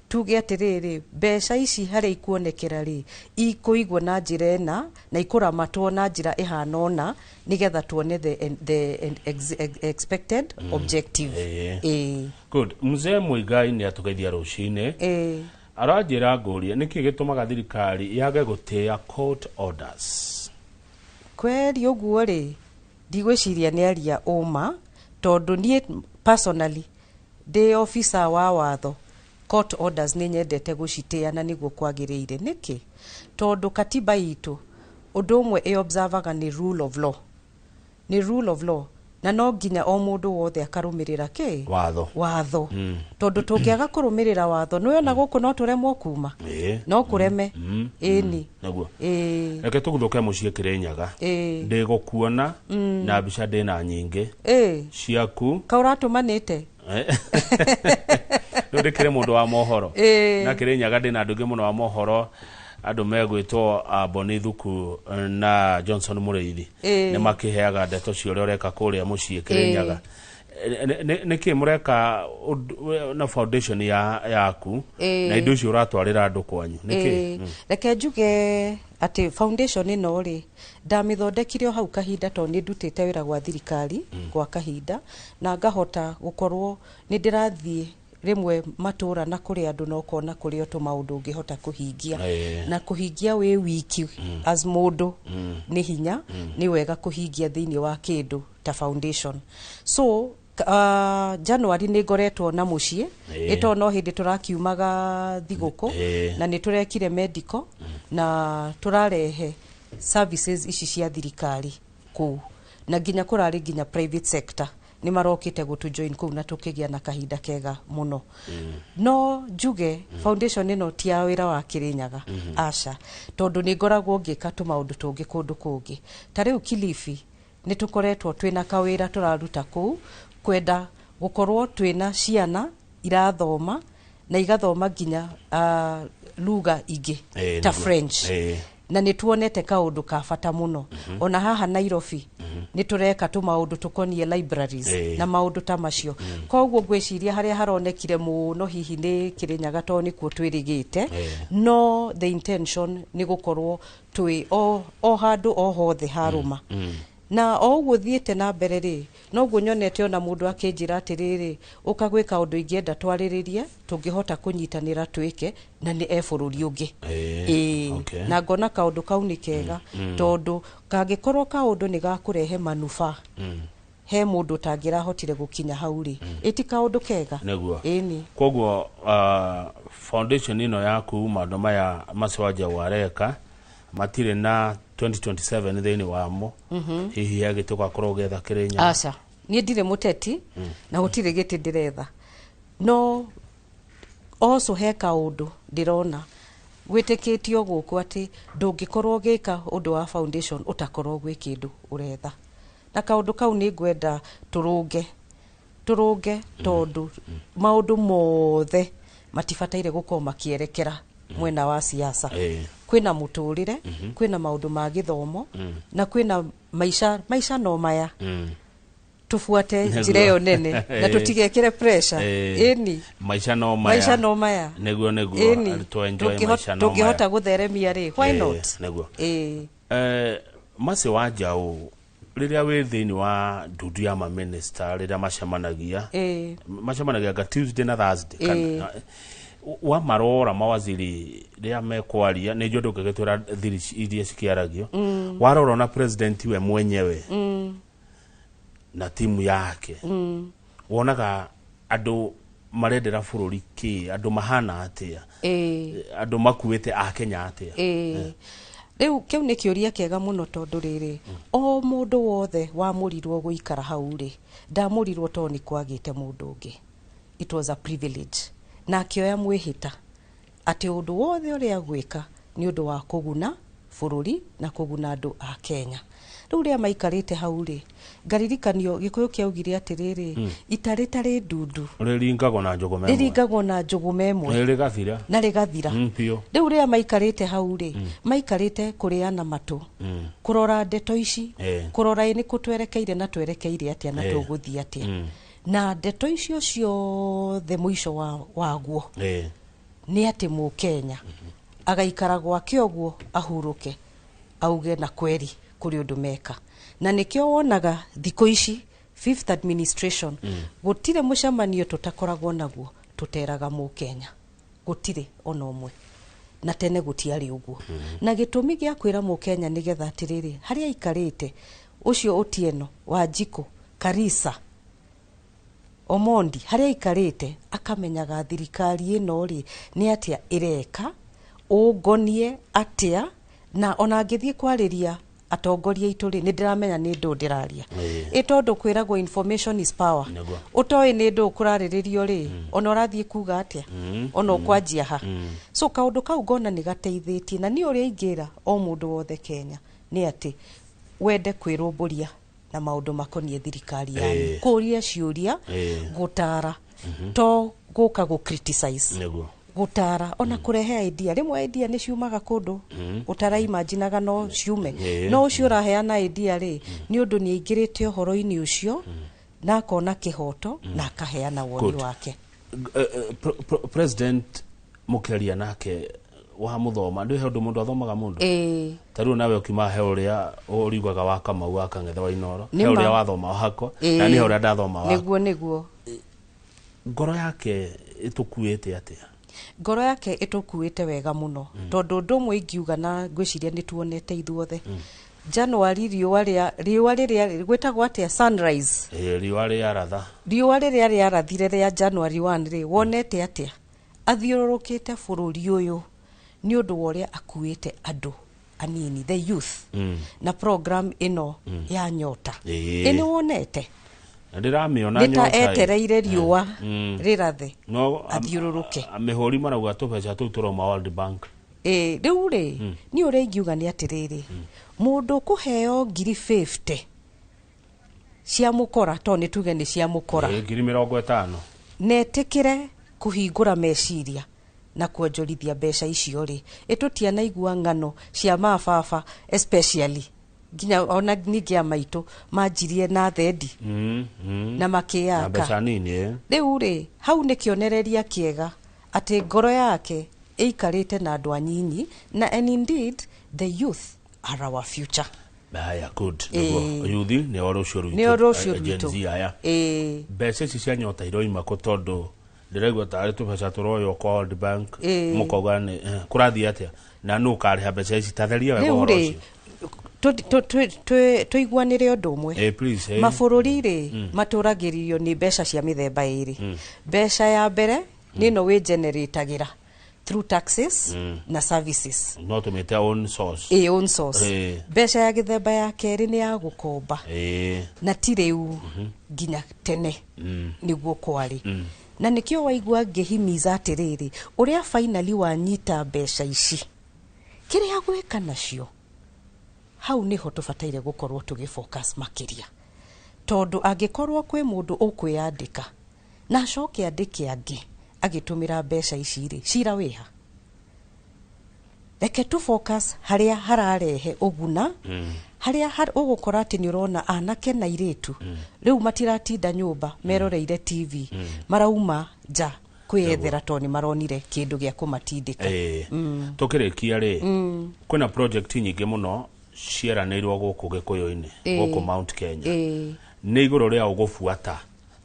S2: Tuge atĩrĩrĩ, mbeca ici harĩa ikuonekera rĩ, ikũigwo na njĩra ĩna na ikũramatwo na njĩra ĩhana ũna nĩgetha tuone the expected objective.
S1: Good. Mzee Muigai nĩ atũgeithia rũcinĩ. Aranjĩra ngũrie nĩkĩ gĩtũmaga thirikari yage gũtĩĩa court orders.
S2: Kweri ũguo rĩ, ndigwĩciria nĩ aria ũma, tondũ niĩ personally ndĩ officer wa watho, court orders nĩ nyendete gũcitĩa na nĩguo kwagĩrĩire. Nĩkĩ? Tondũ katiba itũ ũndũ ũmwe ĩ observaga nĩ rule of law, nĩ rule of law, na Na no nginya o mũndũ wothe akarũmĩrĩra kĩ?
S1: Watho.
S2: Watho. Tondũ tũngĩaga kũrũmĩrĩra watho, nĩwona gũkũ no tũremwo kuma. No kũreme. Ĩni.
S1: Naguo.
S2: Ĩĩ.
S1: Reke tũguthũke mũciĩ Kĩrĩnyaga. Ndĩgũkuona na mbica ndĩna nyingĩ ciaku.
S2: Kaũratũmanĩte?
S1: Rĩu ndĩkĩrĩ mũndũ wa mohoro. Na Kĩrĩnyaga ndĩna andũ aingĩ mũno wa mohoro, andũ megwĩtwo Boni Thuku na Johnson Mũrĩithi. Nĩ makĩheaga ndeto cia ũrĩa ũreka kũrĩa mũciĩ Kĩrĩnyaga. Nĩkĩ mũreka na foundation yaku na indo icio ũratwarĩra andũ kwanyu nĩkĩ?
S2: Reke njuge atĩ foundation ĩno rĩ, ndamĩthondekire o hau kahinda tondũ nĩ ndutĩte wĩra gwa thirikari gwa kahinda, na ngahota gũkorwo nĩ ndĩrathiĩ rĩmwe matũra na kũrĩ andũ na ũkona kũrĩ o tũmaũndũ ũngĩhota kũhingia. Na kũhingia wĩ wiki as mũndũ nĩ hinya, nĩ wega kũhingia thĩinĩ wa kĩndũ ta foundation. So January nĩ ngoretwo na mũciĩ, ĩto no hĩndĩ tũrakiumaga thigũkũ, na nĩ tũrekire medical na tũrarehe services ici cia thirikari kũu, na nginya kũrarĩ nginya private sector nĩ marokĩte gũtũ join kũu, na tũkĩgĩa na kahinda kega mũno. No njuge foundation ĩno ti ya wĩra wa Kĩrĩnyaga, aca, tondũ nĩ ngoragwo ngĩka tũmaũndũ tũngĩ kũndũ kũngĩ. Ta rĩu Kilifi nĩ tũkoretwo twĩna kawĩra tũraruta kũu, kwenda gũkorwo twĩna ciana irathoma na igathoma nginya lugha ingĩ ta French. Na nĩ tuonete kaũndũ ka bata mũno. Ona haha Nairobi nĩ tũreka tũmaũndũ tũkoniĩ libraries na maũndũ ta macio. Koguo ngwĩciria harĩa haronekire mũno hihi nĩ Kĩrĩnyaga tondũ nĩkuo twĩrĩgĩte, no the intention nĩ gũkorwo twĩ o handũ o hothe harũma. Na o ũguo thiĩte na mbere rĩ, noguo nyonete ona mũndũ akĩnjĩra atĩrĩrĩ, ũka gwĩka ũndũ ingĩenda twarĩrĩrie, tũngĩhota kũnyitanĩra twĩke, na nĩ e bũrũri ũngĩ.
S1: Okay.
S2: Na ngona kaũndũ kau nĩ kega, tondũ kangĩkorwo kaũndũ nĩ gakũrehe manufaa he mũndũ ũtangĩrahotire gũkinya hau rĩ, ĩti kaũndũ kega.
S1: Nĩguo.
S2: Ĩni.
S1: Koguo foundation ĩno yaku, maũndũ maya macio wanja wareka matirĩ na 2027 thĩinĩ wamo, hihi he gĩtĩ ũgakorwo ũgĩetha Kĩrĩnyaga?
S2: Aca, niĩ ndirĩ mũteti na gũtirĩ gĩtĩ ndĩretha, no also he kaũndũ ndĩrona gwĩtĩkĩtio gũkũ atĩ ndũngĩkorwo ũgĩka ũndũ wa foundation ũtakorwo gwĩ kĩndũ ũretha, na kaũndũ kau nĩ ngwenda tũrũnge tondũ maũndũ mothe matibataire gũkorwo makĩerekera mwena wa siasa. Kwĩna mũtũrĩre, kwĩna maũndũ ma gĩthomo, na kwĩna maica, maica no maya tubuate njĩra ĩyo nene na tũtigekĩre pressure. Ĩni.
S1: Maica no maya.
S2: Maica no maya.
S1: Nĩguo.
S2: Ĩni.
S1: To enjoy maica no maya.
S2: Tũngĩhota gũtheremia rĩ, why not?
S1: Nĩguo.
S2: Ĩĩ.
S1: Mercy Wanjaũ, rĩrĩa wĩ thĩinĩ wa ndundu ya maminista, rĩrĩa macemanagia, macemanagia nga Tuesday na Thursday, kana wamarora mawaziri rĩrĩa mekwaria, nĩ njũ ndũngĩgĩtwĩra thiri iria cikĩaragio, warora na president we mwenyewe na timu yake, wonaga andũ marendera bũrũri kĩ? Andũ mahana atĩa? Andũ makuĩte a Kenya atĩa?
S2: Rĩu kĩu nĩ kĩũria kĩega mũno, tondũ rĩrĩ, o mũndũ wothe wamũrirwo gũikara hau rĩ, ndamũrirwo tondũ nĩ kwagĩte mũndũ ũngĩ. It was a privilege, na akĩoya mwĩhĩta atĩ ũndũ wothe ũrĩa agwĩka nĩ ũndũ wa kũguna bũrũri na kũguna andũ a Kenya. Rĩu rĩa maikarĩte hau rĩ, ngaririkanio Gĩkũyũ kĩaugire atĩrĩrĩ, ita rĩtarĩ ndundu
S1: rĩringagwo na njũgũma ĩmwe.
S2: Rĩringagwo na njũgũma ĩmwe.
S1: Rĩgathira.
S2: Na rĩgathira.
S1: Biũ.
S2: Rĩu rĩrĩa maikarĩte hau rĩ, maikarĩte kũrĩana matũ, kũrora ndeto ici, kũrora ĩ nĩkũ twerekeire na twerekeire atĩa na tũgũthiĩ atĩa, na ndeto icio ciothe mũico waguo nĩ atĩ Mũkenya agaikara gwake ũguo, ahurũke, auge na kweri kũrĩ ũndũ meka. Na nĩkĩo wonaga thikũ ici fifth administration gũtirĩ mũcemanio tũtakoragwo naguo tũteraga Mũkenya, gũtirĩ ona ũmwe, na tene gũtiarĩ ũguo. Na gĩtũmi gĩa kwĩra Mũkenya nĩgetha atĩrĩrĩ, harĩa aikarĩte ũcio Otieno, Wanjikũ, Karisa, Omondi, harĩa aikarĩte akamenyaga thirikari ĩno rĩ nĩ atĩa ĩreka, ũngonie atĩa, na ona angĩthiĩ kwarĩria Atongoria aitũ rĩ, nĩ ndĩramenya nĩ ndũ ndĩraria, ĩ tondũ kwĩragwo information is power.
S1: Nĩguo.
S2: Ũtoĩ nĩ ndũ kũrarĩrĩrio rĩ, ona ũrathiĩ kuga atĩa, ona ũkwanjia ha? So kaũndũ kau ngona nĩ gateithĩtie, na niĩ ũrĩa ingĩra o mũndũ wothe Kenya nĩ atĩ wende kwĩrũmbũria na maũndũ makoniĩ thirikari yanyu, kũria ciũria, gũtara, to gũka gũ criticize, gũtara ona kũrehe idea. Rĩmwe idea nĩ ciumaga kũndũ ũtaraimaginaga no ciume. No ũcio ũraheana idea rĩ, nĩ ũndũ nĩ aingĩrĩte ũhoro-inĩ ũcio na akona kĩhoto na akaheana woni
S1: Good.
S2: wake.
S1: President mũkĩaria nake wa mũthoma, ndĩ he ũndũ mũndũ athomaga mũndũ.
S2: Ĩĩ.
S1: Ta rĩu nawe ũkiuma he ũrĩa ũriugaga wa Kamau wa Kang'ethe wa Inoro,
S2: Nĩ
S1: he ũrĩa
S2: ma.
S1: wathoma wakwa, na nĩ he ũrĩa ndathoma wakwa.
S2: Nĩguo.
S1: Ngoro yake ĩtũkuĩte atĩa?
S2: Ngoro yake ĩtũkuĩte wega mũno, tondũ ũndũ ũmwe ingiuga na ngwĩciria nĩ tuonete ithuothe, January riũa rĩa riũa rĩrĩa gwĩtagwo atĩa, sunrise?
S1: Ĩĩ, riũa rĩaratha.
S2: Riũa rĩrĩa rĩarathire rĩa January 1 rĩ, wonete atĩa athiũrũrũkĩte bũrũri ũyũ nĩ ũndũ wa ũrĩa akuĩte andũ anini, the youth, na program ĩno ya Nyota? Ĩ nĩ wonete?
S1: Na ndĩramĩona.
S2: Nĩ ta
S1: Nyota ĩ.
S2: etereire riũa rĩrathe
S1: no
S2: athiũrũrũke.
S1: Mĩhũri marauga tũbeca tũu tũrauma World Bank.
S2: Ĩ rĩu rĩ, niĩ ũrĩa ingiuga nĩ atĩrĩrĩ, mũndũ ũkũheo 50,000 cia mũkora, to nĩ tuge nĩ cia mũkora,
S1: Ĩĩ, 50,000.
S2: Netĩkĩre kũhingũra meciria na kuonjorithia mbeca icio rĩ, ĩtũtianaigua ng'ano cia mababa, especially nginya ona ningĩ a maitũ manjirie na thendi na
S1: Na
S2: makĩyaka.
S1: Mbeca nini, ĩ.
S2: Rĩu rĩ, hau nĩ kĩonereria kĩega atĩ ngoro yake ĩikarĩte na andũ anyinyi, na and indeed the youth are our future.
S1: Haya, good.
S2: Ĩĩ.
S1: Nĩguo, yuthi nĩo rũciũ rwitũ.
S2: Nĩo rũciũ
S1: Gen
S2: rwitũ.
S1: Z aya.
S2: Ĩĩ.
S1: Mbeca ici cia Nyota iroima kũ? Tondũ ndĩraigua tarĩ tũbeca tũroywo kwa World Bank. Mũkauga nĩ kũrathiĩ atĩa na nũ ũkarĩha mbeca ici? Tatheria wega
S2: Rĩu
S1: ũhoro
S2: rĩ,
S1: ũcio.
S2: Tũiguanĩre ũndũ ũmwe.
S1: Eh, please, eh.
S2: Mabũrũri rĩ, matũragĩrĩrio nĩ mbeca cia mĩthemba ĩrĩ. Mbeca ya mbere nĩ ĩno wĩgeneratagĩra through taxes na services.
S1: No tũmĩte own source.
S2: Ĩ, own source. Mbeca ya gĩthemba ya kerĩ nĩ ya gũkomba, na ti rĩu, nginya tene nĩguo kwarĩ. Na nĩkĩo waigua ngĩhimiza atĩrĩrĩ, ũrĩa finally wanyita mbeca ici, kĩrĩa gwĩka nacio, hau nĩho tũbataire gũkorwo tũgĩ focus makĩria, tondũ angĩkorwo kwĩ mũndũ ũkwĩyandĩka na acoke andĩke angĩ agĩtũmĩra mbeca ici rĩ, cira wĩha? Reke tu focus harĩa hararehe ũguna, harĩa ũgũkora atĩ nĩ ũrona anake na airĩtu rĩu matiratinda nyũmba meroreire TV, marauma nja kwĩyethera tondũ nĩ maronire kĩndũ gĩa kũmatindĩka.
S1: Tũkĩrĩkia rĩ, kwĩna project nyingĩ mũno cieranĩirwo gũkũ gĩkũyũ-inĩ, gũkũ Mount Kenya. Nĩ igũrũ rĩa ũgũbuata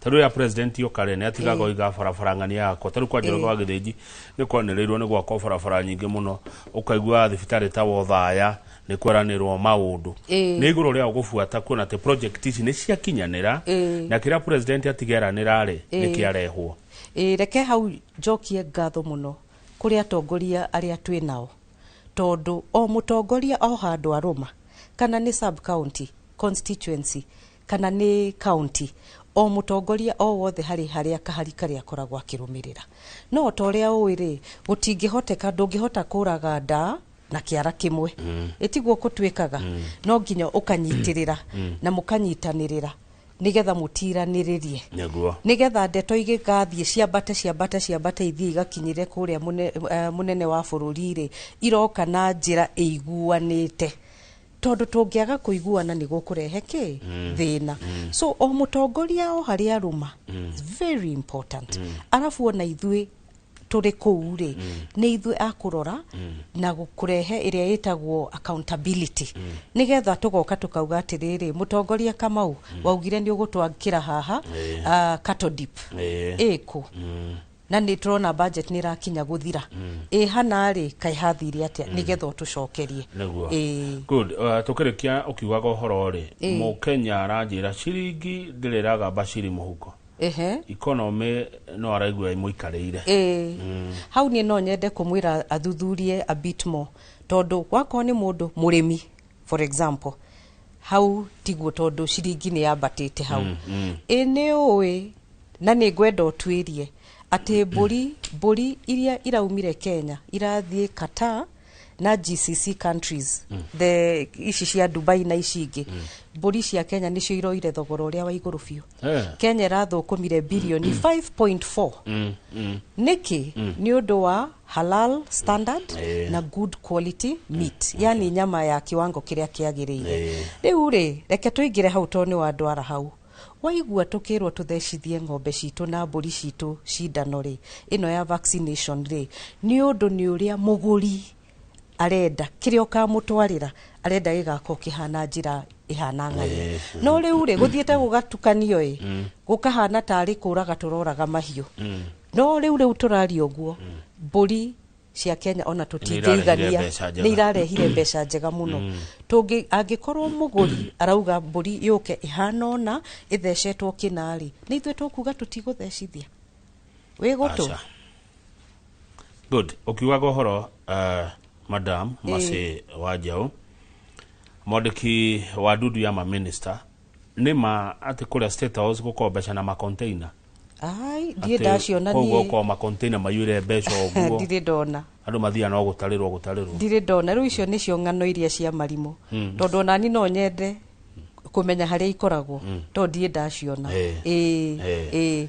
S1: ta rĩu ya president oka rĩ, nĩ atigaga oiga barabara ng'ania yakwa. Ta rĩu kwa Njoroge wa Gĩthĩnji nĩ kwanĩrĩirwo nĩ gwakwo barabara nyingĩ mũno, ũkaigua thibitarĩ ta Wothaya nĩ kweranĩrwo maũndũ. Nĩ igũrũ rĩa ũgũbuata kuona atĩ project ici nĩ ciakinyanĩra na kĩrĩa president atigeranĩra rĩ, nĩ kĩarehwo.
S2: Ĩ, reke hau njokie ngatho mũno kũrĩ atongoria arĩa twĩ nao, tondũ o mũtongoria o handũ arũma, kana nĩ sub county, constituency, kana nĩ county, o mũtongoria o wothe harĩ harĩa kahari karĩa akoragwo akĩrũmĩrĩra. No ta ũrĩa ũĩ rĩ, gũtingĩhoteka, ndũngĩhota kũraga nda na kĩara kĩmwe. Ĩtiguo kũtuĩkaga, no nginya ũkanyitĩrĩra na mũkanyitanĩrĩra nĩgetha mũtiranĩrĩrie, nĩgetha ndeto igĩgathiĩ ciambate, ciambate, ciambate, ithiĩ igakinyĩre kũrĩa mũnene wa bũrũri rĩ, iroka na njĩra ĩiguanĩte, tondũ tũngĩaga kũiguana nĩ gũkũrehe kĩ thĩna. So o mũtongoria o harĩa arũma, it's very important. Arabu ona ithuĩ tũrĩ kũu rĩ, nĩ ithuĩ a kũrora na kũrehe ĩrĩa ĩtagwo accountability, nĩgetha tũgoka tũkauga atĩrĩrĩ, mũtongoria Kamau, waugire nĩ ũgũtwakĩra haha cattle dip, ĩkũ? Na nĩ tũrona budget nĩ ĩrakinya gũthira, ĩ hana rĩ, kaĩ hathire atĩa? Nĩgetha ũtũcokerie.
S1: Good. Tũkĩrĩkia ũkiugaga ũhoro rĩ, mũkenya aranjĩra ciringi ndĩrĩ ĩragamba ciri mũhuko. Economy no araigua ĩmũikarĩire.
S2: Ĩĩ, hau niĩ no nyende kũmwĩra athuthurie a bit more, tondũ wakorwo nĩ mũndũ mũrĩmi, For example, hau tiguo tondu ciringi nĩ yambatĩte hau. Ĩ nĩ ũĩ na nĩ ngwenda ũtuĩrie atĩ mbũri iria iraumire Kenya irathiĩ Qatar na GCC countries, the ici cia Dubai na ici ingĩ, mbũri cia Kenya nĩcio iroire thogora ũrĩa wa igũrũ biũ. Kenya ĩrathũkũmire birioni 5.4. Nĩkĩ? Nĩ ũndũ wa halal standard na good quality meat, yani nyama ya kiwango kĩrĩa kĩagĩrĩire. Rĩu rĩ, reke tũingĩre hau tondũ nĩ wandwara hau. Waigua tũkĩrwo tũthecithie ng'ombe citũ na mbũri citũ cindano rĩ, ĩno ya vaccination rĩ, nĩ ũndũ nĩ ũrĩa mũgũri arenda kĩrĩa ũkamũtwarĩra, arenda gĩgakorwo kĩhana njĩra ĩhana ng'ania. No rĩu rĩ, gũthiĩte gũgatukanio ĩ, gũkahana tarĩ kũraga tũroraga mahiũ. No rĩu tũraria ũguo, mbũri cia Kenya ona tũtingĩigania, nĩ irarehire mbeca njega mũno. Angĩkorwo mũgũri arauga mbũri yũke ĩhana ũna ĩthecetwo kĩna-rĩ, nĩ ithuĩ tũkuga tũtigũthecithia. Wĩ gũtũ?
S1: Good. Ũkiugaga ũhoro Madam Mercy Wanjaũ, mwandĩki wa ndundu ya maminista, nĩ ma atĩ kũrĩa State House gũkorwo mbeca na macontainer?
S2: Ai, ndirĩ ndaciona niĩ.
S1: Koguo gũkorwo macontainer maiyũire mbeca ũguo.
S2: Ndirĩ ndona.
S1: Andũ mathiaga no gũtarĩrwo.
S2: Ndirĩ ndona. Rĩu icio nĩcio ng'ano iria cia marimũ. Tondũ onani no nyende kũmenya harĩa ikoragwo, tondũ ndirĩ ndaciona. Ĩĩ.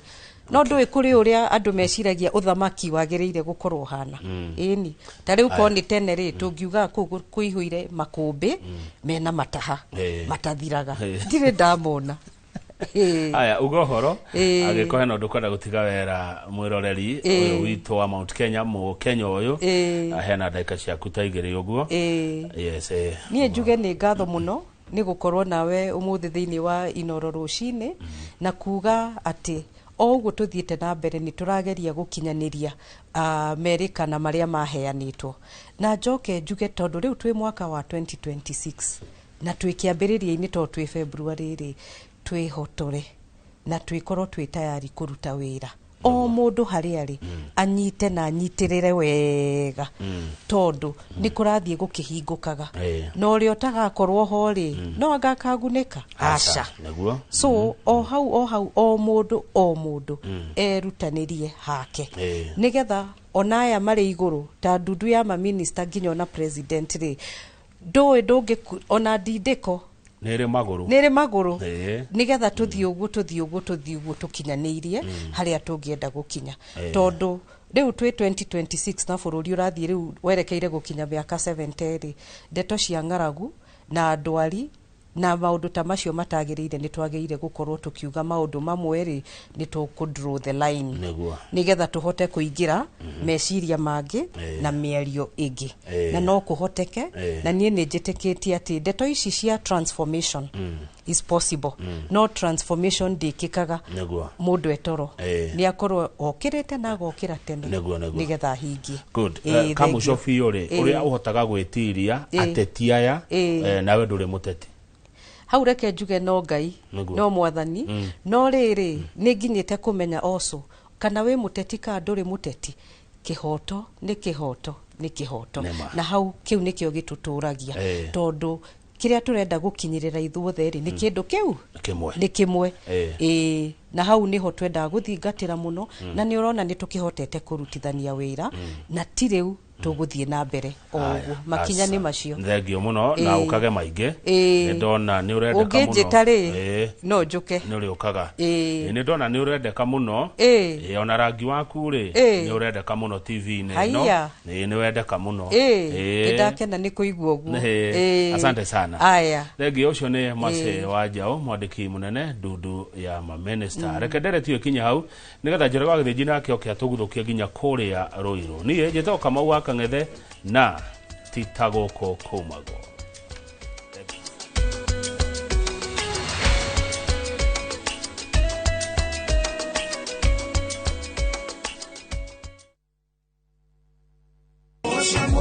S2: No ndũĩ kũrĩ ũrĩa andũ meciragia ũthamaki wagĩrĩire gũkorwo ũhana. Ĩni. Ta rĩu korwo nĩ tene rĩ, tũngiugaga kũu kũihũire makũmbĩ mena mataha matathiraga. Ndirĩ ndamona.
S1: Aya, uga ũhoro angĩkorwo hena ũndũ ũkwenda gũtiga wera mwĩroreri ũyũ witũ wa Mount Kenya, mũkenya ũyũ, hena ndagĩka ciaku ta igĩrĩ ũguo. Yes.
S2: Niĩ njuge nĩ ngatho mũno nĩ gũkorwo nawe ũmũthĩ thĩinĩ wa Inoro rũcinĩ, na kuga atĩ o ũguo tũthiĩte na mbere nĩ tũrageria gũkinyanĩria merĩka na marĩa maheanĩtwo. Na njoke njuge tondũ rĩu twĩ mwaka wa 2026 na twĩ kĩambĩrĩria-inĩ tondũ twĩ February rĩ, twĩhotore na twĩkorwo twĩ tayari kũruta wĩra. O mũndũ harĩa arĩ anyite na anyitĩrĩre wega, tondũ nĩ kũrathiĩ gũkĩhingũkaga. Na ũrĩa ũtagakorwo ho rĩ, no anga akagunĩka? Aca. So o hau o mũndũ erutanĩrie hake, nĩgetha ona aya marĩ igũrũ ta ndundu ya maminista nginya ona president rĩ, ndũĩ ndũngĩ ona ndindĩko
S1: nĩrĩ magũrũ,
S2: nĩgetha tũthiĩ ũguo tũkinyanĩirie harĩa tũngĩenda gũkinya. Tondũ rĩu twĩ 2026 na bũrũri ũrathiĩ rĩu werekeire gũkinya mĩaka 70 rĩ, ndeto cia ng'aragu na ndwari na maũndũ ta macio matagĩrĩire nĩ twagĩrĩire gũkorwo tũkiuga maũndũ mamwe rĩ, nĩ tũkũ draw the line, nĩgetha tũhote kũingĩra meciria mangĩ na mĩario ĩngĩ, na no kũhoteke. Na niĩ nĩ njĩtĩkĩtie atĩ ndeto ici cia transformation is possible. No transformation ndĩkĩkaga mũndũ etoro, nĩ akorwo okĩrĩte na agokĩra tene nĩgetha ahingie.
S1: Good. Kamũico biũ rĩ, ũrĩa ũhotaga gwĩtiria ateti aya, nawe ndũrĩ mũteti?
S2: Hau reke njuge no Ngai, no mwathani. No rĩrĩ, nĩ nginyĩte kũmenya also kana wĩ mũteti kana ndũrĩ mũteti, kĩhoto nĩ kĩhoto nĩ kĩhoto. Na hau kĩu nĩkĩo gĩtũtũragia, tondũ kĩrĩa tũrenda gũkinyĩrĩra ithuothe rĩ, nĩ kĩndũ kĩu nĩ kĩmwe. Na hau nĩho twendaga gũthingatĩra mũno, na nĩ ũrona nĩ tũkĩhotete kũrutithania wĩra, na ti rĩu tũgũthiĩ na mbere o ũguo. Makinya nĩ macio.
S1: Thengio mũno na ũkage maingĩ. Nĩ ndona nĩ ũrendeka mũno.
S2: Ũngĩnjĩta rĩ, no njũke.
S1: Nĩ ũrĩũkaga. Nĩ ndona nĩ ũrendeka mũno. Ona rangi waku rĩ, nĩ ũrendeka mũno TV-inĩ ĩno. Nĩ wendeka mũno.
S2: Nĩ ndakena nĩ kũigua ũguo.
S1: Asante sana.
S2: Aya.
S1: Thengio ũcio nĩ Mercy Wanjaũ, mwandĩki mũnene ndundu ya maminista. Reke ndereti ĩkinye hau nĩgetha Njoroge wa Gĩthĩnji nake oke atũguthũkie nginya kũrĩa Rũirũ. Niĩ njĩtagwo Kamau wa Kang'ethe na ti ta gũkũ kumagwo.